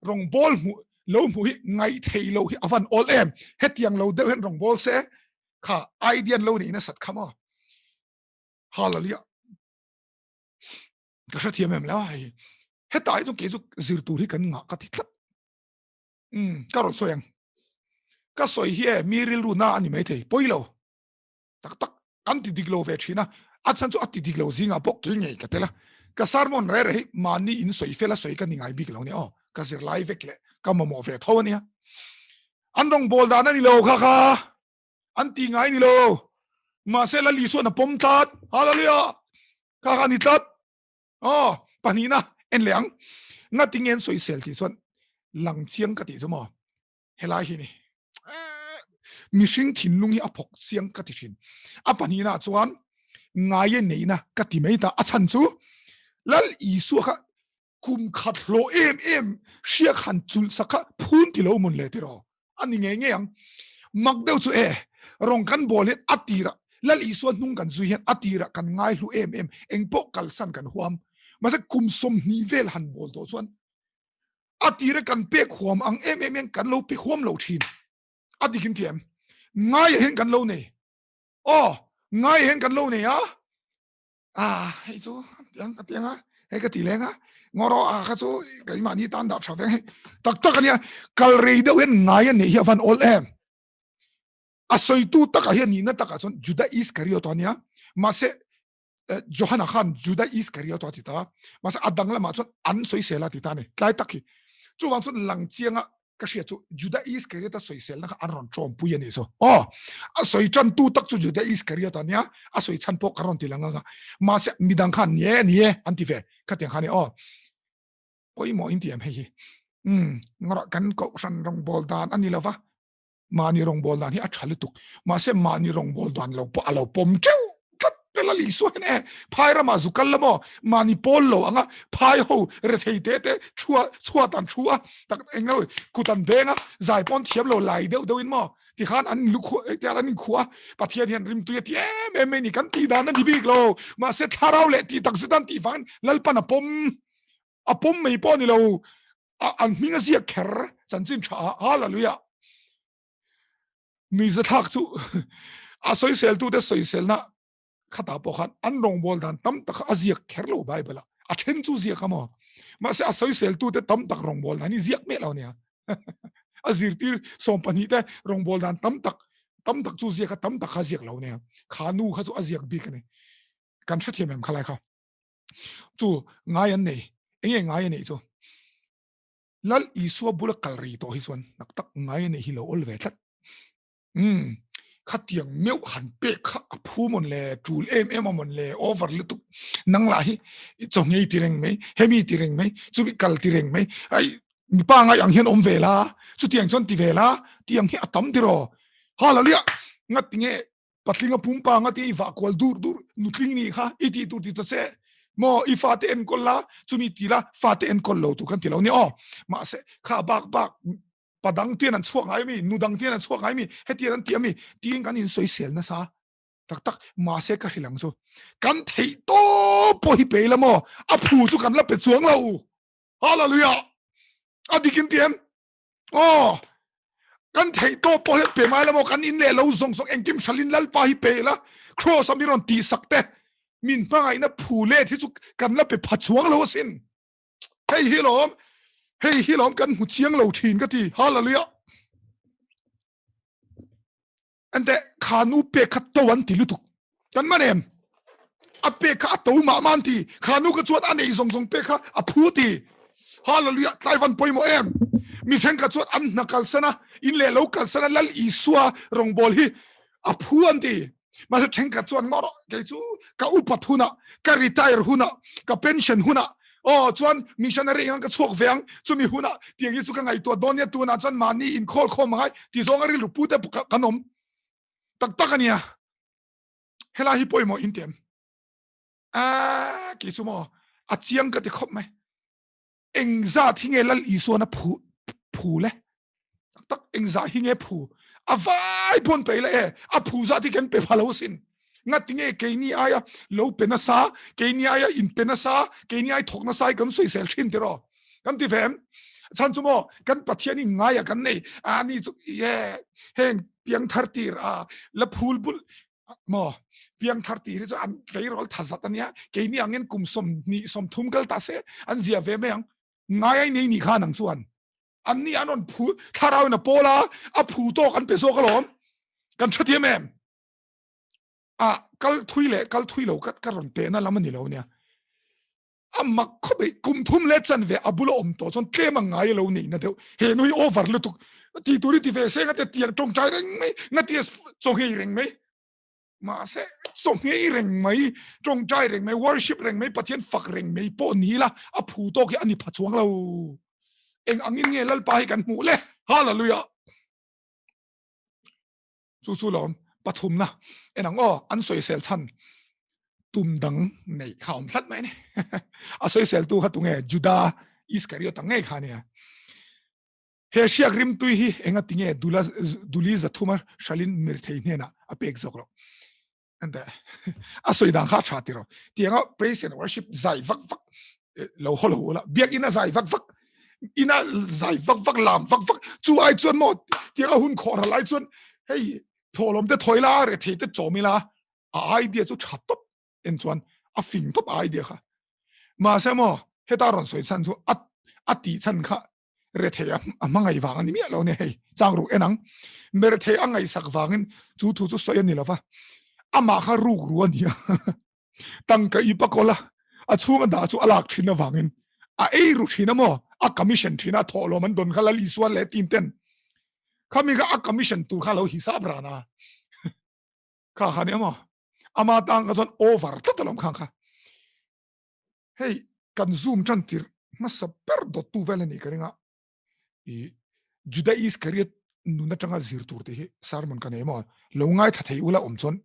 rawngbâwl hmuh lo hmuh hi ngaih thei lo hi avan awl em hetiang lo deuh hian rawngbâwl se kha idea lo neih nasat kha maw. Hallelujah. Ka hrethiam em lo hei. Hetah hi chu kei chu zir tur hi kan ngah ka ti tlat. Um, ka rawn sawi ang. Ka sawi hi e mi rilru na a ni mai thei, pawi lo. Tak tak kan ti dik lo ve thin a, a chhan chu a ti dik lo zingah pawh kei ngei ka tel a. Ka sermon reh reh hi mahni in sawi fel a sawi ka ni ngai bik lo nia aw. Ka zir lai vek leh ka mamawh ve tho a nia. An rawngbâwl dan a ni lo kha kha. An ti ngai ni lo. Mahse Lal Isua'n a pawm tlat. Hallelujah! Kha kha a ni tlat. Aw, pahnihna en leh ang. Ngati nge an sawisel tih chuan lang chiang ka tih chu maw? Helai hi ni. Mihring thinlung hi a phawk chiang ka ti thin. A pahnihna chuan ngai e neihna ka ti mai ta. A chhan chu Lal Isua kha kum khat hlawh em em hriak han chulh sak kha phun ti lo mun le tiraw a ni ngei ngei ang mak deuh chu e rawng kan bawl hian a tira Lal Isua hnung kan zui hian a tira kan ngai hlu em em engpawh kalsan kan huam mahse kum 20 vel han bawl tawh chuan a tira kan pek huam ang em em hian kan lo pe huam lo thin a dikin thiam ngai hian kan lo nei aw ngai hian kan lo nei a ah hei chu tiang ka tiang a hei ka ti leng a ngoro a kha chu keimah ni tan dah tha veng hei tak tak ania kal rei deuh hian ngai a neih hi avan awl em a sawitu takah hian nihna takah chuan Juda Iskariot ania mahse Johana khan Juda Iskariot a ti ta mahse a dang lamah chuan an sawisel a ti ta ni tlai tak hi chuvang chuan lang chianga ka hria chu Juda Iskariot a sawiselna kha an rawn tawmpui a nih chu. Aw, a sawi tantu tak chu Juda Iskariot a nia, a sawi chhan pawh kan rawn ti lang anga. Mahse, midang khan ni e, ni e, an ti ve. Khatiang kha ni aw. Pawimawh in ti em hei hi. Um, ngawrah kan kohhran rawngbâwl dan a ni lo va. Mahni rawngbâwl dan hi a ṭha lutuk. Mahse, mahni rawngbâwl dan lo pawh a lo pawm ṭeuh tlat tel a Isua hian e, phai ramah zu kal la maw? Mahni pawl lo anga phai ho rethei te te chhua chhuat an thu a, tak eng lo kut an beng a, zai pawn thiam lo lai deuh deuhin maw? Tikhan an lu khuah tiang an inkhua a, Pathian hian rimtui a ti em em mai ni, kan tih dan a ni bik lo. Mahse, thlarau leh tih tak zet an tih vangin Lalpan a pawm a pawm mai pawh a ni lo, an hming a ziak kher chanchin tha a, hallelujah. Nuihza thlak chu a sawisel tu te sawiselna khatah pawh khan an rawngbâwl dan tam tak a ziak kher lo Bible ah a then chu ziak a maw mahse a sawisel tu te tam tak rawngbâwl dan hi ziak miah lo nia a zirtir 12 te rawngbâwl dan tam tak tam tak chu ziak a tam tak kha ziak lo nia kha nu kha chu a ziak bik a ni kan hrethiam em khalai kha chu ngai an nei enge ngai a neih chu Lal Isua bula kal rei tawh hi chuan nak tak ngai a neih hi lo awl ve tlat um khatiang meuh han pek kha a phu mawn le tul em em a mawn le over lutuk nang lah hi chaw ngei ti reng mai hemi ti reng mai chumi kal ti reng mai ai mipa ngai ang hian awm ve la chutiang chuan ti ve la tiang hi a tam tiraw hallelujah ngat tinge patlinga pumpa nga ti i vah kual dur dur nutling ni kha i ti tur ti ta che mo i fa te enkawl la chumi ti la fa te enkawl lo tu kan ti lo ni aw mahse kha bak bak padang tian an chhuak ngai mi nu dang tian an chhuak ngai mi hetian an ti ami tiin kan in sawisel nasa tak tak mahse ka hrilang chu kan theih tawp pawh hi pe la maw a phu chu kan la pe chuang lo hallelujah a dikin ti em Aw, kan theih tawp pawh hi pe mai la maw, kan in leh lo zawng zawng engkim hralin Lalpa hi pe la, Kraws a mi rawn tih sak te, min hmangaihna phu let hi chu kan la pe pha chuang lo asin. Hei hi lawm. Hei hi lawm kan hmu chiang lo thin ka ti. Hallelujah. Ante kha nu pek kha to an ti lutuk. Kan man em? A pek kha a to mah man ti. Kha nu ka chuan a nei zawng zawng pek kha a phu ti. Hallelujah. Tlai van pawimawh em? Mi thenkhat chuan an hna kalsana in leh lo kalsana Lal Isua rawngbawl hi a phu an ti. Mahse thenkhat chuan ngawh rawh kei chu ka upat hunah ka retire hunah ka pension hunah aw chuan missionary ang ka chhuak ve ang chumi hunah tiang hi chu ka ngaihtuah dawn nia tunah chuan mahni inkhawl khawm angai ti zawng a rilru pu te kan awm tak tak ania helai hi pawimawh in ti em a kei chu maw a chiang ka ti khawp mai engzat hi nge Lal Isuan a phu phu le tak tak engzah hi nge phu a vai pawn pe le e a phu zat hi kan pe pha lo sin ngati nge keini aia lo pe nasa keini aia in pe nasa keini ai thawk nasa kan sawisel thin tiraw kan ti vem chan chu maw kan pathian in ngai a kan nei a ni chu ye heng piang thar tir a la phul bul maw piang thar tir hi chu an tleirawl thazat ania keini angin kum 20 30 kal ta se an zia ve mai ang ngai ai nei ni kha nang chuan an ni an rawn phu thlarau in a pawl a a phu tawk an pe zawk alawm kan hrethiam em a kal thui leh kal thui lo ka ka rawn te na lam ani lo nia a mak khawp mai kum thum leh chan ve a bula awm tawh chuan tlem ang ngai lo nei na deuh he nui over lutuk ti turi ti ve se ngate tiang tawngtai reng mai ngati chawnghei reng mai mahse chawnghei reng mai tawngtai reng mai worship reng mai pathian fak reng mai pawh ni la a phu tawk hi ani pha chuang lo eng angin nge lalpa hi kan hmuh le hallelujah Chu chu lawm pathumna en ang aw an sawisel chhan tum dang nei kha awm tlat mai ni a sawisel tu kha tunge Juda Iskariot ang ngei kha nia he hriak rim tui hi enga tinge dula duli zathuma hralin mirthei hnena a pek zawk lo ande a soi dang kha tha tiro tianga praise and worship zai vak vak lo holo la biak ina zai vak vak ina zai vak vak lam vak vak chu ai chuan mo tianga hun kho ra lai chuan hei tholom te thoila re thei te chomila a idea chu tha top en chuan a fing top idea kha ma se mo heta ron soi chan chu a a ti chan kha rethei a hmangaih vang a ni miah lo ni hei chang ruk en ang merethei a ngaihsak vangin chu thu chu sawi a ni lova amah kha ruk ru a ni a tangka i pakawla a chhung a dah chu a lak thin avangin a ei ru thin a maw a commission thin a thawhlawm an dawn kha Lal Isua leh team ten khami kha a commission tur kha lo hisap rana kha kha ni amaw ama tang kha chuan over tlat alawm khang kha hei kan zoom tan tir hmasa ber dawttu vel ani ka ringa i Juda Iskariot nun atanga zir tur te hi sermon ka nei maw lo ngai tha thei ula awm chuan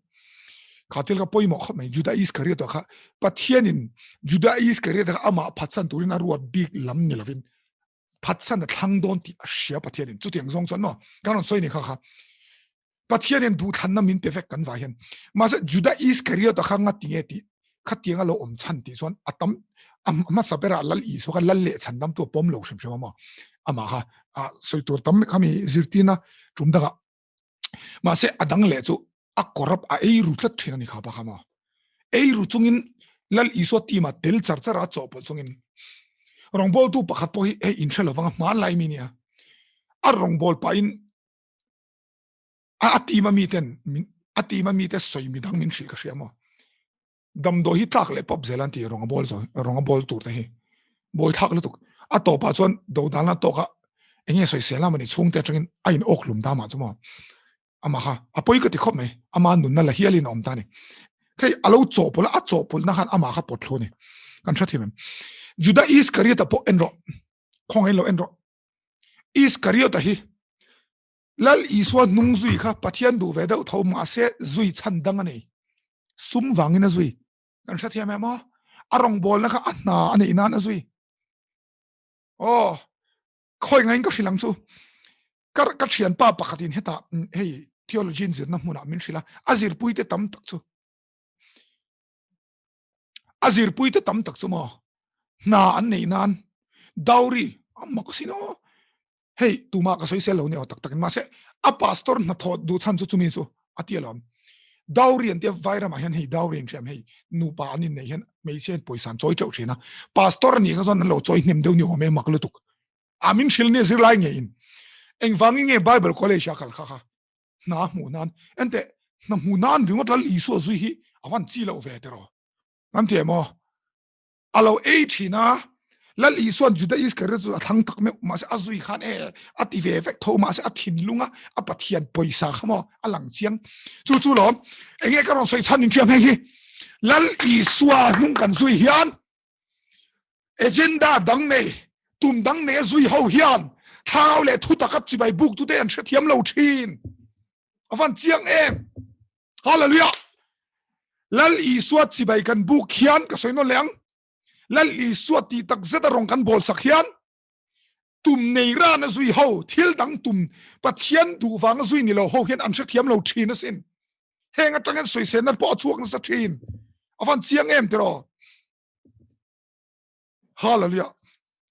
kha thil kha pawimawh khawp mai Juda Iskariot kha Pathianin Juda Iskariot kha amah phatsan turin a ruat bik lam ni lovin phatsan a thlang dawn tih a hria Pathianin chutiang zawng chuan maw kan rawn sawi ni kha kha Pathianin duhthlanna min pe vek kan vai hian mahse Juda Iskariot kha nga tinge tih khatianga lo awm chhan tih chuan a tam a hmasa berah Lal Isua kha Lal leh chhandam chu a pawm lo hrim hrim a maw amah kha a sawi tur tam khami zirtirna tum dangah mahse a dang leh chu a corrupt a ei ru tlat thin a ni kha pa kha maw ei ru chungin Lal Isua team a tel char char a chawhpawlh chungin rawngbawltu pakhat pawh hi hei inhre lovang a hmanlai mi nia a rawngbâwl pahin a team a mi ten a team a mi te sawi mi dang min hrilh ka hria maw damdawi hi tlak leh pawp zel an ti rawng a bawl zo rawng a bawl tur te hi bawi thlak lutuk a tawpah chuan dodalna tawka enge sawisel a mani chhungte atangin a in awk hlum ta mah chu maw ama kha a pawi ka ti khawp mai ama nunna la hialin a awm ta ni khei alo chawhpawlh a chawhpawlhna khan ama kha pawt thlu ni kan hre thiam em Juda Iskariot pawh en rawh khawngaih lo en rawh Iskariot hi Lal Isua hnung zui kha Pathian duh ve deuh tho mahse zui chhan dang a nei. Sum vangin a zui. Kan hrethiam em aw? A rawngbawlna kha a hna a neih nan a zui. Aw, khawi ngaiin ka hrilh ang chu. Ka ka thianpa pakhatin hetah hei theology in zirna hmunah min hrilh a, a zirpuite tam tak chu. A zirpuite tam tak chu maw hna an neih nan dowry a mak sin aw hei tuma ka sawi sel lo ni aw tak takin mahse a pastor hna thawh duh chhan chu chumi chu a ti alawm dowry an tia vairamah hian hei dowry an hriam hei nupa an innei hian hmeichhia hian pawisa an chawi teuh thin a pastor anih kha chuan an lo chawi hnem deuh ni awm e mak lutuk. A min hril nia zirlai ngeiin. Engvangin nge Bible college a kal kha kha? Hna hmuh nan. Enteh, hna hmuh nan ringawt Lal Isua zui hi a van chi loh ve tiraw? Kan ti em aw? A lo ei thin a, Lal Isua'n Juda Iskariot chu a thlang tak meuh, mahse a zui khan e a ti ve vek tho, mahse a thinlung a, a Pathian pawisa kha maw a lang chiang. Chu chu lawm, enge ka rawn sawi chhan in hriam hei hi, Lal Isua hnung kan zui hian agenda dang nei, tum dang nei a zui ho hian thlarau leh thutak a chibai buk tute an hrethiam lo thin. A van chiang em! Hallelujah! Lal Isua chibai kan buk hian ka sawi nawn leh ang. Lal Isua tih tak zet a rawng kan bawl sak hian tum nei ran a zui ho, thil dang tum Pathian duh vang a zui ni lo ho hian an hrethiam lo thin asin. Heng atangin sawiselna pawh a chhuak nasa thin. A van chiang em tiraw? Hallelujah!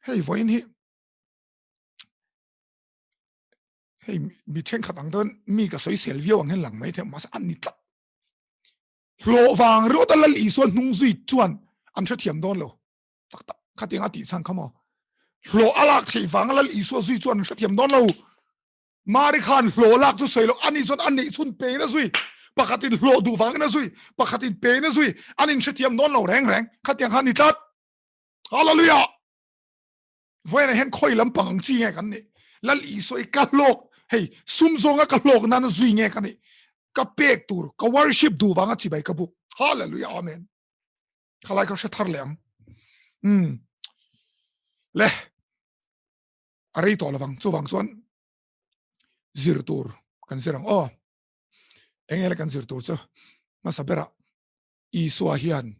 Hei vawiin hi hei mi thenkhat ang chuan mi ka sawisel viau ang hian lang mai thei mahse an ni tlat. Hlawh vang ringawt a Lal Isua hnung zui chuan an hrethiam dawn lo. Tak tak khatiang a tih chhan kha maw? Hlawh a lak theih vang a Lal Isua zui chuan an hrethiam dawn lo. Mari khan hlawh lak chu sawi lo, ani chuan a neih chhun pein a zui. Pakhatin hlawh duh vangin a zui, pakhatin pein a zui, an inhrethiam dawn lo reng reng. Khatiang kha a ni tlat. Hallelujah! Vawiinah hian khawi lampang ang chi nge kan nih? Lal Isua i ka hlawk, hei sum zawnga ka hlawk nana zui nge ka nih? Ka pek tur, ka worship duh vanga chibai ka buk. Hallelujah, Amen. Khalai ka hre thar leh ang. Um. Le. A rei tawh lovang, chuvang chuan zir tur kan zir ang. Aw. Enge le kan zir tur chu hmasa berah Isua hian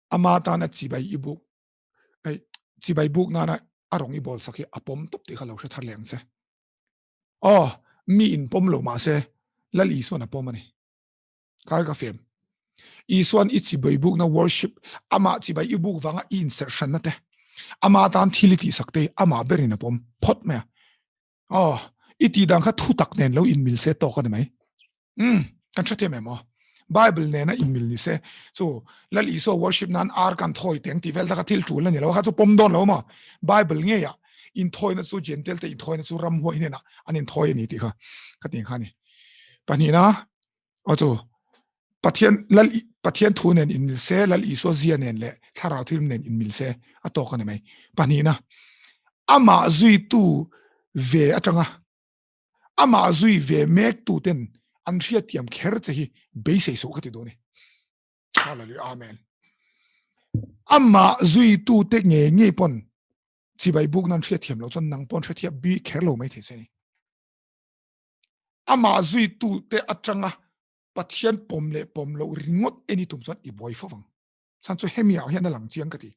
ama tana chibai i buk hei chibai buk nana a rawng i bawl sak hi a pawm tawp tih kha lo hre thar leh ang che. Aw, mi in pawm lo mahse Lal Isuan a pawm a ni. Kal ka fem. Isuan i chibai bukna worship amah chibai i buk vanga i inserh hranna te ama tan thil i tihsak te amah berin a pawm phawt mai a. Aw, i tih dan kha thu tak nen lo inmil se tawk a ni mai. Um, kan hre thiam em aw? Bible nena inmil ni se, chu Lal Isua worship nan ar kan thawi teng tih vel taka thil tul a ni lo, kha chu pawm dawn lo maw? Bible ngeia inthawina chu Gentile te inthawina chu ramhuai hnenah an inthawi a ni tih kha ka tih kha a ni. Pahnihna, aw chu Pathian Lal Pathian thu nen inmil se, Lal Isua zia nen leh thlarau thil nen inmil se a tawk a ni mai. Pahnihna, amah zuitu ve atanga amah zui ve mek tu ten an hriatthiam kher che hi beisei suh ka ti duh a ni. Hallelujah, Amen. Amah zuitu te nge nge pawn chibai buk nan hriatthiam lo chuan nang pawn hrethiam bi kher lo mai thei se ni. Amah zuitu te atanga Pathian pawm leh pawm loh ringawt en i tum chuan i buai fo vang. Chhan chu hemi ah hian a lang chiang ka ti.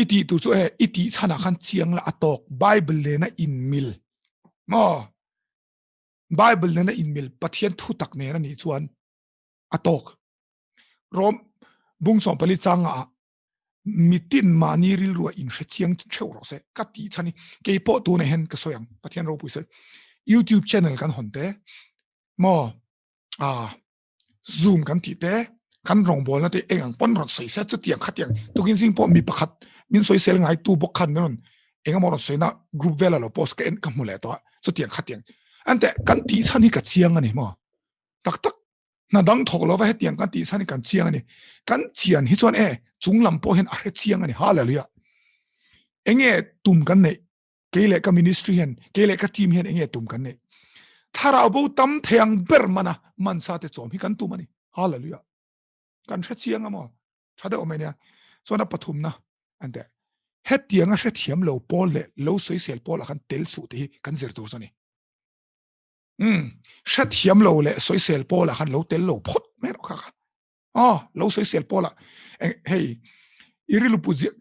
I tih tur chu e i tih chhanah khan chiang la a tawk Bible nena inmil maw Bible nena inmil Pathian thu tak nen a nih chuan a tawk. Rom bung 14 changa ah mitin mahni rilrua inhre chiang theuh rawh se ka tih chhan hi kei pawh tunah hian ka sawi ang Pathian ropui sawi YouTube channel kan hawn te maw a Zoom kan tih te kan rawngbawlna te eng ang pawn rawn sawi se chutiang khatiang tukin zing pawh mi pakhat min sawisel ngai tu bawk khan min rawn engemaw rawn sawina group vela lo post ka en ka hmu leh tawh a chutiang khatiang ante kan tih chhan hi ka chiang a ni maw tak tak hna dang thawk lova hetiang kan tih chhan hi kan chiang a ni. Kan chian hi chuan e chung lam pawh hian a hre chiang a ni. Hallelujah. Enge tum kan neih? Kei leh ka ministry hian, kei leh ka team hian enge tum kan neih? Thlarau bo tam thei ang ber mana man sa te chawm hi kan tum a ni. Hallelujah. Kan hre chiang a maw? Tha deuh mai nia. Chuan a pathumna an te. Hetiang a hrethiam lo pawl leh lo sawisel pawl ah khan tel suh te hi kan zir tur chu a ni. Um hrethiam lo leh sawisel pawlah khan lo tel lo phawt mai rawh kha kha. Aw lo sawisel pawlah hei i rilru put ziah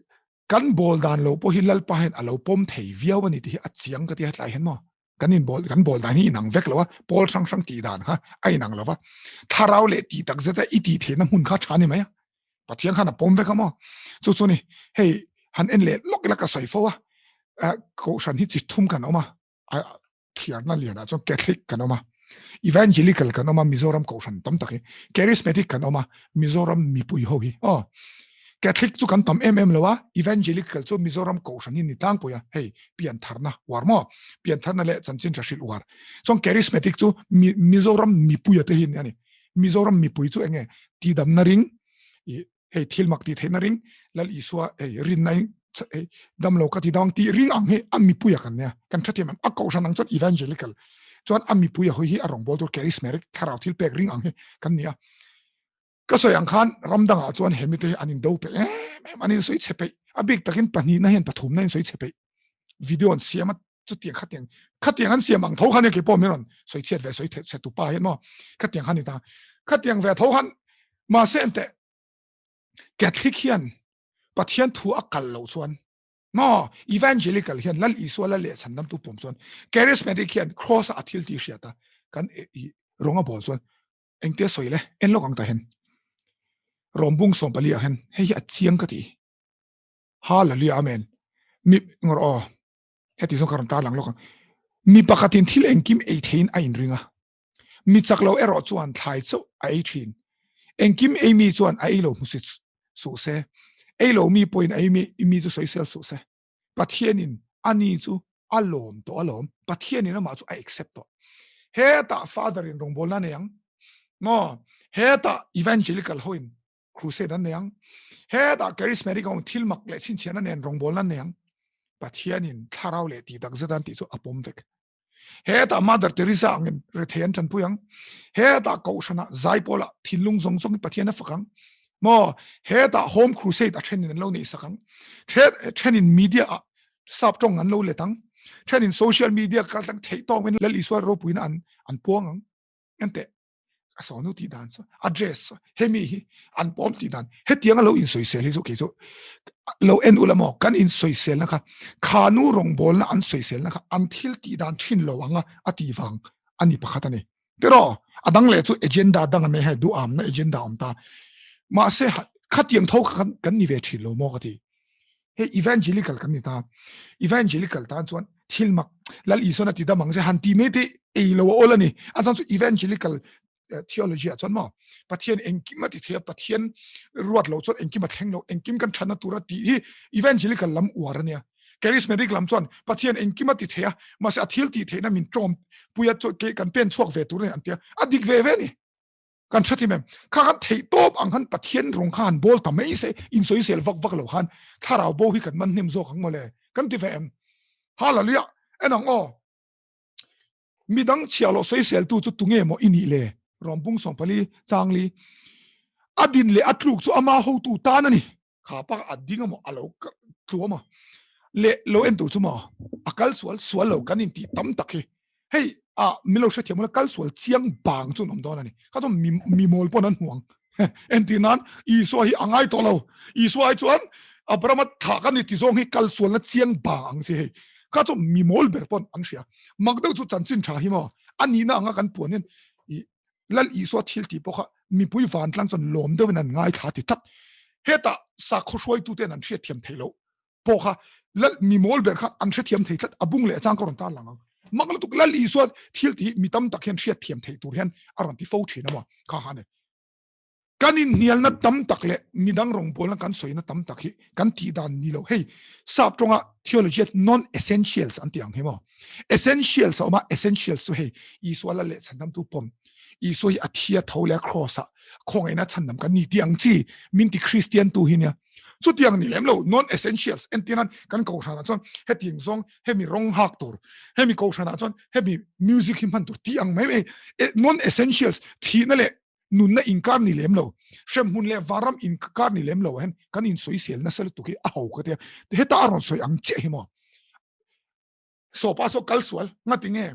kan bawl dan lo pawh hi Lalpa hian a lo pawm thei viau a ni tih hi a chiang ka ti a tlai hian maw kan in bawl kan bawl dan hi inang vek lo a pawl hrang hrang tih dan kha a inang lo va thlarau leh tih tak zeta i tih theihna hmun kha tha ni mai a Pathian khan a pawm vek a maw chu chu ni hei han en leh lawk ila ka sawi fo a kohhran hi chi thum kan awm a thiarna lianah chuan Catholic kan awm a, Evangelical kan awm a, Mizoram kohhran tam tak hi, Charismatic kan awm a, Mizoram mipui ho hi. Aw. Catholic chu kan tam em em lo a, Evangelical chu Mizoram kohhran hi ni tlangpui a, hei piantharna uar maw? Piantharna leh chanchin tha hrilh uar. Chuan Charismatic chu Mizoram mipuia te hi a ni. Mizoram mipui chu enge tidamna ring, hei thil mak tih theihna ring, Lal Isua hei rinna hei damlo ka ti dang tih ring ang hi a mipuia kan nia. Kan hrethiam em? A kohhran ang chuan Evangelical chuan a mipuia hawi hi a rawngbawltu Charismatic thlarau thil pek ring ang hi kan ni a. Ka sawi ang khan ram dangah chuan he mite hi an indo peih em em, an insawi chhe peih. A bik takin pahnihna hian pathumna insawi chhe peih. Video an siam a, chutiang khatiang khatiang an siam ang tho khan kei pawh min rawn sawi chhiat ve sawi chhe tu pa hian maw khatiang khan ni ta. Khatiang ve tho khan mahse enteh Catholic hian Pathian thu a kal loh chuan maw Evangelical hian Lal Isua la leh chhandamtu pawm chuan Charismatic hian Cross a thil tih hriat a kan rawng a bawl chuan Engtia sawi le, en lawk ang tah hian Rawmbung 14 ah hian hei hi a chiang ka ti. Hallelujah Amen. Mi ngawr aw heti zawng ka rawn tarlang lawk ang. Mi pakhatin thil engkim ei theiin a inring a, mi chak lo erawh chuan thlai chauh a ei thin. Engkim ei mi chuan a ei lo hmusit suh se, ei lo mi pawhin a ei mi chu sawisel suh se. Pathianin ani chu a lawm tawh alawm, Pathianin amah chu a accept tawh. Hetah Father in rawngbawlna nei ang, maw? Hetah Evangelical hoin crusade an nei ang, hetah Charismatic ho thil mak leh chhinchhiahna nen rawngbawlna an nei ang. Pathianin thlarau leh tih tak zet an tih chu a pawm vek. Hetah Mother Teresa angin rethei an tanpui ang. Hetah kohhranah zaipawlah thinlung zawng zawngin Pathian a fak ang. Maw? Hetah Home Crusade a thenin an lo neih sak ang. Thenin media ah sap tawng an lo let ang. Thenin social media kaltlang theih tawngin Lal Isua ropuina an an puang ang. Enteh. A sawnu tih dan chu a dress chu hemi hi an pawm tih dan hetiang a lo insawisel hi chu kei chu lo en ula maw kan insawisel na kha khanu rawngbawlna an sawisel na kha an thil tih dan thin lo anga a tih vang a ni pakhat a ni tiraw a dang leh chu agenda dang a nei hei duhamna agenda awm ta mahse khatiang tho kha kan ni ve thin lo maw ka ti Hei evangelical kan ni ta. Evangelical tan chuan thil mak Lal Isuan a ti dam ang che han ti mai te ei lo a awl a ni. A chhan chu evangelical theology ah chuan maw Pathian engkim a ti thei a, Pathian ruat lo chuan engkim a thleng lo, engkim kan thatna tur a tih hi evangelical lam uar a nia. Charismatic lam chuan Pathian engkim a ti thei a, mahse a thil tih theihna min tawm pui a kan pen chhuak ve tur a ni an ti a, a dik ve ve a ni. Kan hre thim em? Kha kan theih tawp ang khan Pathian rawng kha han bawl ta mai se, insawisel vak vak lo khan thlarau bo hi kan man hnem zawk ang mawle. Kan ti ve em? Hallelujah! En ang aw. Midang chhia loh sawisel tu chu tunge maw i nih le? Rawmbung 14 changli. A din leh a tluk chu ama hotu tan a ni. Kha pak a ding amaw a lo tlu amaw leh lo en tur chu maw a kal sual sual lo kan in tih tam tak hi hei a min lo hrethiam ula kal sual chiang bang chu an awm dawn a ni kha chuan mi mi mawl pawn an hmu ang entir nan Isua hi a ngai tawh lo Isua ai chuan Abrahama thlah kan ni ti zawng hi kal sualna chiang bang ang chi hei kha chuan mi mawl ber pawn an hria mak deuh chu chanchin tha hi maw a nihna anga kan puan hian Lal Isua thil tih pawh kha mipui vantlang chuan lawm deuhin an ngaithla ti tlat. Hetah sakhaw hruaituten an hriatthiam theih loh pawh kha Lal mi mawl ber kha an hrethiam thei tlat. A bung leh a chang ka rawn tar lang ang. Mak lutuk Lal Isua thil tih hi mi tam tak hian hriatthiam theih tur hian a rawn ti fo thin a maw kha kha a ni. Kan inhnialna tam tak leh midang rawngbawlna kan sawina tam tak hi kan tih dan ni lo. Hei sap tawnga theology ah non-essentials an tih ang hi maw. Essentials a awm a, essentials chu hei Isua lal leh chhandamtu pawm, Isua hi a thi a tho leh a cross ah khawngaihna chhandam kan ni tih ang chi min ti Kristian tu hi nia. Chutiang ni lem lo non-essentials entir nan kan kohhranah chuan hetiang zawng hemi rawng hak tur, hemi kohhranah chuan hemi music hi hman tur tih ang mai mai non-essentials thihna leh nunna inkar ni lem lo, hremhmun leh vanram inkar ni lem lo ah hian kan insawisel nasa lutuk hi a ho ka tia, heta a rawn sawi ang chiah hi maw? Sawpa saw kal sual ngati nge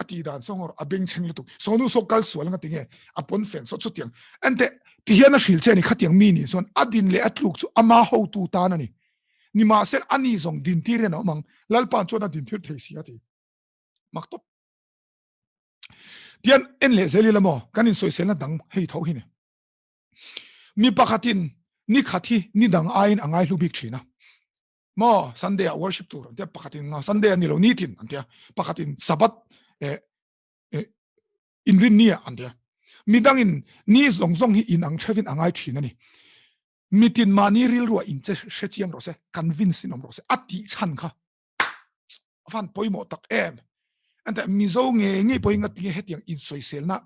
a tih dan saw ngawr a bengchheng lutuk, sawnu saw kal sual ngati nge a pawn fen saw chutiang ente ti hian a hril che a ni khatiang mi nih chuan a din leh a tluk chu ama hotu tan a ni, nimahsela ani zawng dintir hian a awm ang, Lalpa'n chuan a dintir thei si a ti mak tawp. Tian en leh zel ila maw kan insawiselna dang hei tho hi ni. Mi pakhatin ni khat hi ni dang aiin a ngaihlu bik thin a. Maw Sunday ah worship tur an tia pakhatin nga Sunday a ni lo nitin an tia pakhatin Sabbath eh eh inrin ni ah an tia. Midangin ni zawng zawng hi inang theuhin a ngai thin a ni. Mitin mahni rilruah in che hre chiang rawh se, convince in awm rawh se, a tih chhan kha a van pawimawh tak em. Ente Mizo nge ngei pawhin nga tinge hetiang insawiselna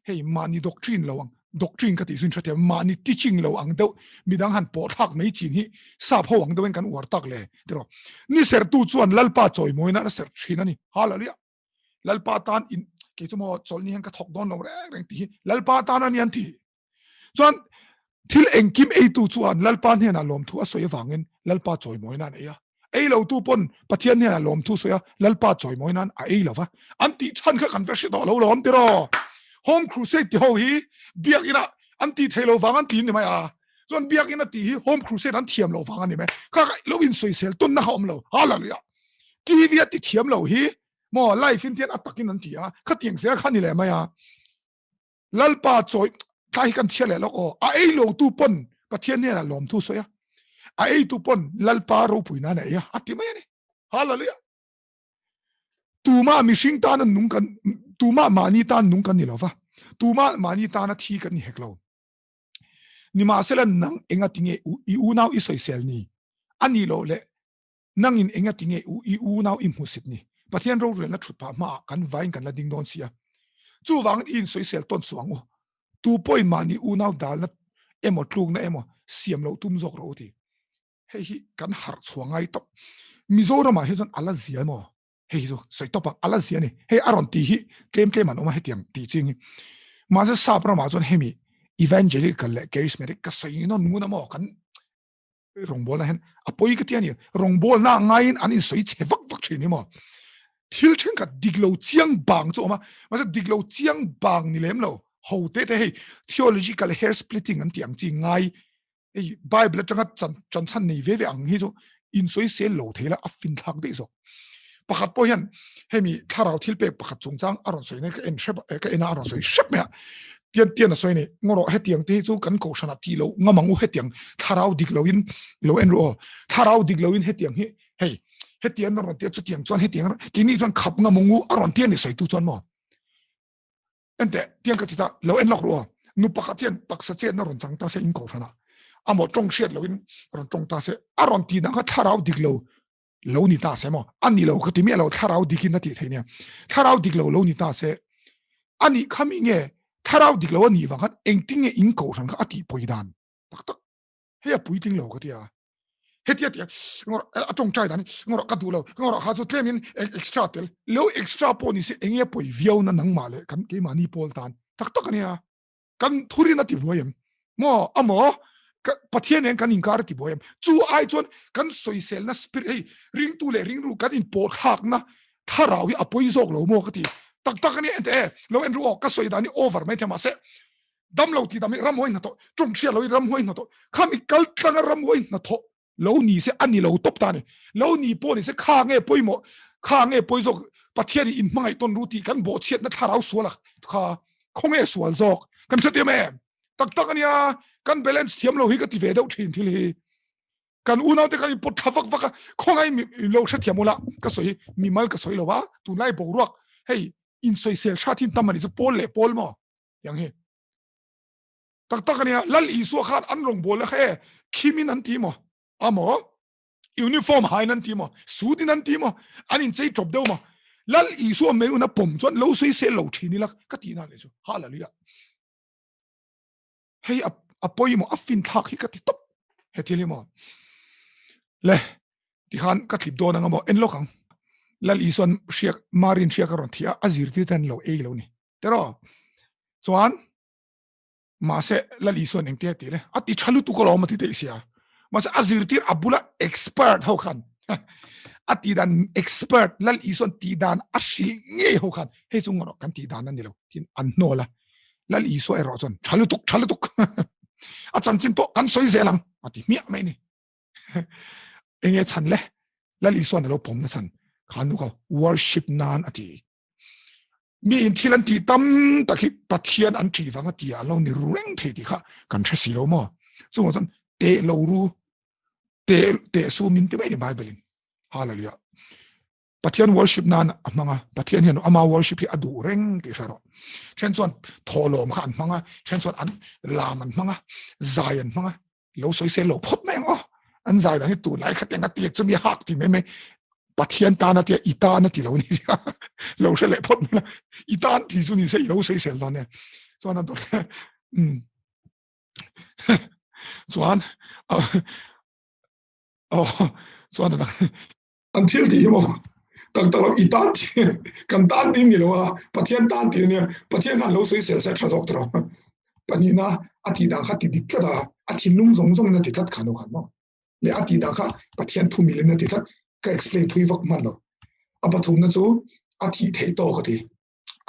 hei mahni doctrine lo ang, doctrine ka tih chu in hrethiam, mahni teaching lo ang deuh midang han pawh thlak mai chin hi sap ho ang deuhin kan uar tak le tiraw. Ni sertu chuan Lalpa chawimawina a serh thin a ni. Hallelujah. Lalpa tan in kei chu maw chawlhni hian ka thawk dawn lo reng reng tih hi Lalpa tan a ni an ti. Chuan thil engkim eitu chuan Lalpa hnenah lawmthu a sawi avangin Lalpa chawimawi nan a ei a. Ei lotu pawn Pathian hnenah lawmthu sawi a, Lalpa chawimawi nan a ei lo va. An tih chhan kha kan ve hre tawh lo lawm tiraw. Home Crusade ti ho hi biakina an tih theih lo vang an ti ni mai a. Chuan biakina tih hi Home Crusade an thiam lo vang a ni mai. Kha kha lo insawisel tawnna kha awm lo. Hallelujah. TV a ti thiam lo hi maw live in tian a takin an ti a, khatiang zel kha ni leh mai a. Lalpa chawi thla hi kan chhiar leh lawk aw. A ei lo tu pawn Pathian hnenah lawmthu sawi a, a ei tu pawn Lalpa ropui nan a ei a, a ti mai a ni. Hallelujah. Tuma mihring tana nung kan, tuma mahni tan nung kan ni lo va, tuma mahni tana thi kan ni hek lo. Nimahsela nang enga tinge i unau i sawisel ni? A nih loh leh Nangin enga tinge u i unau i hmusit ni? Pathian rorelna thut phah hmaah kan vain kan la ding dawn si a. Chuvangin i insawisel tawn suh ang u. Tu pawhin mahni unau dalna emaw tlukna emaw siam loh tum zawk rawh u ti. Hei hi kan harh chhuah ngai tawp. Mizoramah hi chuan a la zia emaw? Hei hi chu sawi tawp ang, a la zia a ni. Hei a rawn tih hi tlem tlem an awm a hetiang tih ching hi. Mahse sap ramah chuan hemi evangelical leh charismatic ka sawi nawn ngun a maw kan rawngbawlna hian a pawi ka ti a ni rawngbawlna ngaiin an insawi chhe vak vak thin hi maw thil thenkhat dik lo chiang bang chu awm a mahse dik lo chiang bang ni lem lo ho te te hei theological hair splitting an tih ang chi ngai hei bible atanga chan chan chhan nei ve ve ang hi chu insawi sel lo thei la a fin thlak daih zawk pakhat pawh hian hemi thlarau thil pek pakhat chungchang a rawn sawi na ka en hrep ka en a a rawn sawi hrep mai a tian tian a sawi ni ngawrawh hetiang te hi chu kan kohhran ah tih loh ngam ang u hetiang thlarau dik lo in lo en ru aw thlarau dik lo in hetiang hi hei hetiang a rawn tia chutiang chuan hetiang keini chuan khap ngam ang u a rawn tia ni sawi tu chuan maw Ente, tiang ka ti ta, lo en lawk ru aw. Nu pakhat hian taksa chetna rawn chang ta se in kohhran ah amaw tawng hriat loin rawn tawng ta se, a rawn tih dan kha thlarau dik lo lo ni ta se maw? A ni lo ka ti miah lo, thlarau dikin a tih theih nia. Thlarau dik lo lo ni ta se, a nih kha mi nge thlarau dik lo a nih vang khan engtin nge in kohhran kha a tih pawi dan tak tak hei a puitling lo ka ti a. Hetia tia ngawrh a tawngtai dan hi ngawrh ka duh lo, ngawrh kha chu tlemin extra tel lo extra pawh ni se enge pawi viau na nangmah leh kan keimahni pawl tan tak tak a nia. Kan thurin a ti buai em? Maw amaw Pathian nen kan inkar a ti buai em? Chu ai chuan kan sawiselna spirit hei ringtu leh ringru kan inpawh thlakna thlarau hi a pawi zawk lo maw ka ti tak tak a nia ente e lo en ru aw ka sawi dan hi over mai thei mahse damlo tih dam hi ramhuai hnathawh tawng hriat lo hi ramhuai hnathawh khami kal tlanga ramhuai hnathawh lo ni se a ni lo tawp ta ni lo ni pawh ni se kha nge pawimawh kha nge pawi zawk Pathian in hmangaih tawn ru tih kan bawhchhiatna thlarau sual a kha khawnge sual zawk kan hrethiam em tak tak ania kan balance thiam lo hi ka ti ve deuh thin thil hi kan unau te kan in pawt thla vak vak a khawngai mi lo hrethiam ula ka sawi mimal ka sawi lo a tunlai boruak hei in sawisel hrat hin tam ani chu pawl leh pawl maw yang hi tak tak ania lal isua khan an rawng bawl kha e khimin an ti maw amaw uniform hain an ti maw suit in an ti maw an in chei chawp deuh maw lal isua mai una pawm chuan lo sawi sel lo thin ila ka ti na le chu hallelujah hei a pawimawh a fin thlak hi ka ti top he thil hi maw le tikhan ka tlip dawn anga maw en lawk ang lal isuan hriak marin hriak a rawn thi a a zirtir ten lo ei lo ni tero chuan mahse lal isuan engtia ti le a ti tha lutuk alawm a ti daih sia mahse a zirtir a bula expert ho khan a ti dan expert lal isuan ti dan a hrilh ngei ho khan hei chu ngawrh kan ti dan a ni lo tin an hnawl a lal isua erawh chuan tha lutuk tha lutuk a chanchin pawh kan sawi zel ang a ti hmiah mai ni enge chhan le lal isuan a lo pawm na chhan khan nu kha worship nan a ti mi in thil an ti tam tak hi pathian an ṭih vang a ti a lo ni reng thei ti kha kan hre si lo maw chungah chuan te lo ru te te su min ti mai ni bible in hallelujah pathian worship nan a hmanga pathian hian ama worship hi a duh reng tih hre rawh then chuan thawhlawm kha an hmanga then chuan an lam an hmanga zai an hmanga. Lo sawisel lo phawt mai ang aw. An zai dan hi tunlai kha tiang a tiak chu mi hak ti mai mai. Pathian tan a tia i tan a ti lo ni. Lo hre leh phawt mai la. I tan ti chu ni se i lo sawisel dawn e. Chuan an dawt le. Chuan oh chuan an thil tih hi maw tak tak lo i tan ti kan tan ti ni lo a Pathian tan ti ania Pathian khan lo sawi sel se tha zawk tawh pahnihna a tih dan kha ti dik tlat a a thinlung zawng zawng in a ti tlat khan lo khan maw leh a tih dan kha Pathian thu mil in a ti tlat ka explain thui vak hman lo a pathumna chu a thih theih tawk a ti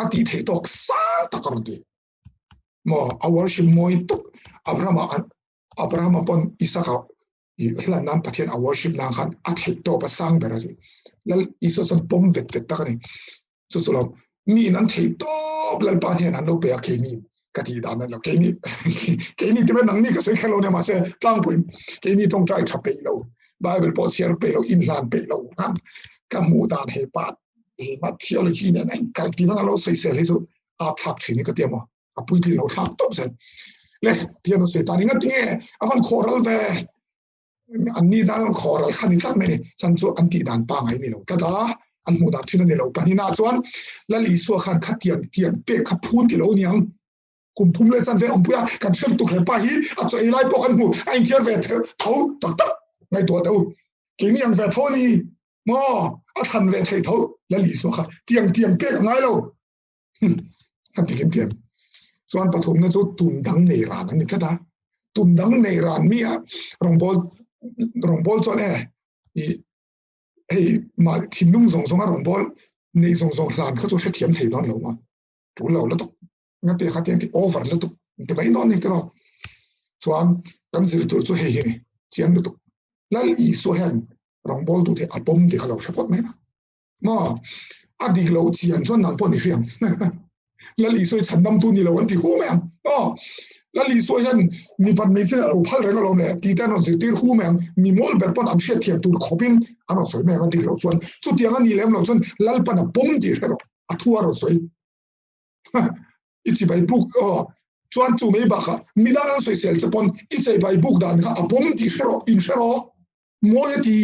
a tih theih tawk sang tak a rawn ti maw a worship mawi tuk Abrahama Abrahama pawn Isaka i hlan nan Pathian a worship nan khan a theih tawp a sang ber a ti. Lal Isua chuan pawm vet vet tak a ni. Chu chu lo mi in an theih tawp Lalpa hnen an lo pe a keini ka tih dan a ni lo. Keini keini ti mai nangni ka sawi kher lo nia mahse tlangpuiin keini tawngtai tha peih lo Bible pawh chhiar peih lo inhlan peih lo khan ka hmuh dan he pa he ma theology nen a inkal tih vang a lo sawisel hi chu a thlak thin hi ka ti a maw. A puitling lo thlak tawp zel. Le tian a sawi ta ni nga tinge a van khawh ral ve an ni dan an khawh ral kha ni tlat mai ni chan chu an tih dan pangai ni lo tlat a an hmuh dan thin a ni lo pahnihna chuan Lal Isua khan kha tiang tiang pek kha phun ti lo niang kum thum leh chan ve awmpui a kan hriat tuk he pa hi a chaw ei lai pawh kan hmu a inthiar ve tho tak tak ngaihtuah teh u keini ang ve tho ni maw a thlan ve thei tho Lal Isua kha tiang tiang pek a ngai lo Kan ti hlim thiam. Chuan pathumna chu tum dang nei ran an ni tlat a. Tum dang nei ran mi a rawngbawl rawngbawl chuan e i hei mah thinlung zawng zawng a rawngbawl nei zawng zawng hlan kha chu hrethiam thei dawn lo ma. Tul lo lutuk. Nga te kha tiang ti over lutuk ti mai dawn ni tiraw. Chuan kan zir tur chu hei hi ni chiang lutuk. Lal Isua hian rawngbawl tu te a pawm ti kha lo hre phawt mai na. Maw? A dik loh chian chuan nang pawh ni hriang. Lal Isua hi chhandamtu ni lo an ti hu mai ang. Aw, Lal Isua hian mipat hmeichhia a lo phal reng alawm le tih te an rawn zirtir hu mai ang. Mi mawl ber pawn an hriatthiam tur khawpin an rawn sawi mai ang a dik loh chuan. Chutiang a nih lem loh chuan Lalpan a pawm tih hre rawh. A thu a rawn sawi. I chibai buk aw chuan chu mai bakah midang an sawisel che pawn i cheibai buk dan kha a pawm tih hre rawh, in hre rawh. Mawi a ti,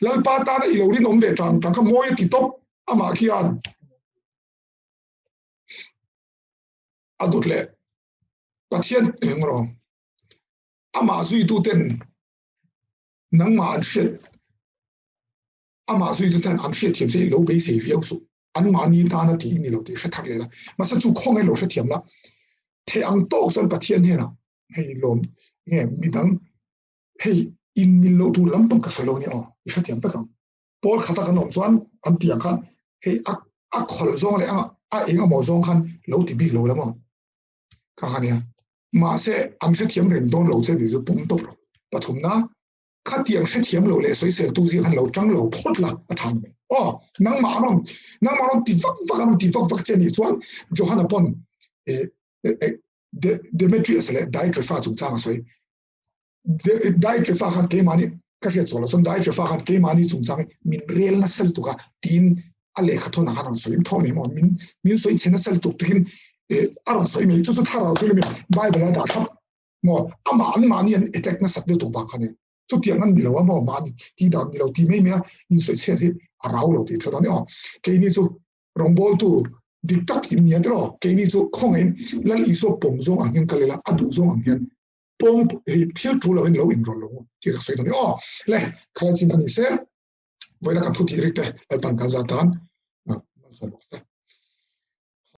Lalpa tana i lo rinawm ve tang tang kha mawi a ti tawp amah khian a dawt leh Pathian eng rawh amah zuituten nangmah an hriat amah zuituten an hriatthiam che i lo beisei viau suh anmahni tana tih i ni lo tih hre thak leh la mahse chu khawngaih lo hrethiam la theih ang tawk chuan Pathian hnenah hei lawm nge midang Hei in mil loh tur lampang ka sawi lo nia aw, i hrethiam vek ang. Pawl khata kan awm chuan an tih ang khan hei a a khawlh zawng leh a a eng emaw zawng khan lo ti bik lo la maw? Kha kha nia. Mahse an hrethiam reng dawn lo che tih chu pawm tawp rawh. Pathumna, khatiang hrethiam lo leh sawiseltu zia khan lo tang lo phawt la a tha ni mai. Aw, nangmah a rawn nangmah a rawn ti vak vak a rawn ti vak vak che nih chuan Johana pawn eh eh Demetrius leh Diotrepha chungchang a sawi. Daiṭefa khan keimahni ka hriat chuan lo chuan Daiṭefa khan keimahni chungchang hi min rel nasa lutuk a tiin a lehkha thawnah khan a rawn sawi tho a ni maw min min sawi chhe nasa lutuk tihin a rawn sawi mai chu chu thlarau thil a ni Bible a dah thlap maw amah anmahni an attack nasat lutuk vang kha a ni chutiang an ni lo a maw mahni tih dan ni lo tih mai mai a insawi chhiat hi a rau lo tih tha dawn a ni aw keini chu rawngbawltu dik tak in ni a tiraw keini chu khawngaihin Lal Isua pawm zawng ang hian kal ila a duh zawng ang hian pawng hei thil thu lo in lo in rawn lo ti ka sawi dawn aw le khalai chin kha ni se voina kan thu ti rik te lalpan kan za tan malsawm rawh se.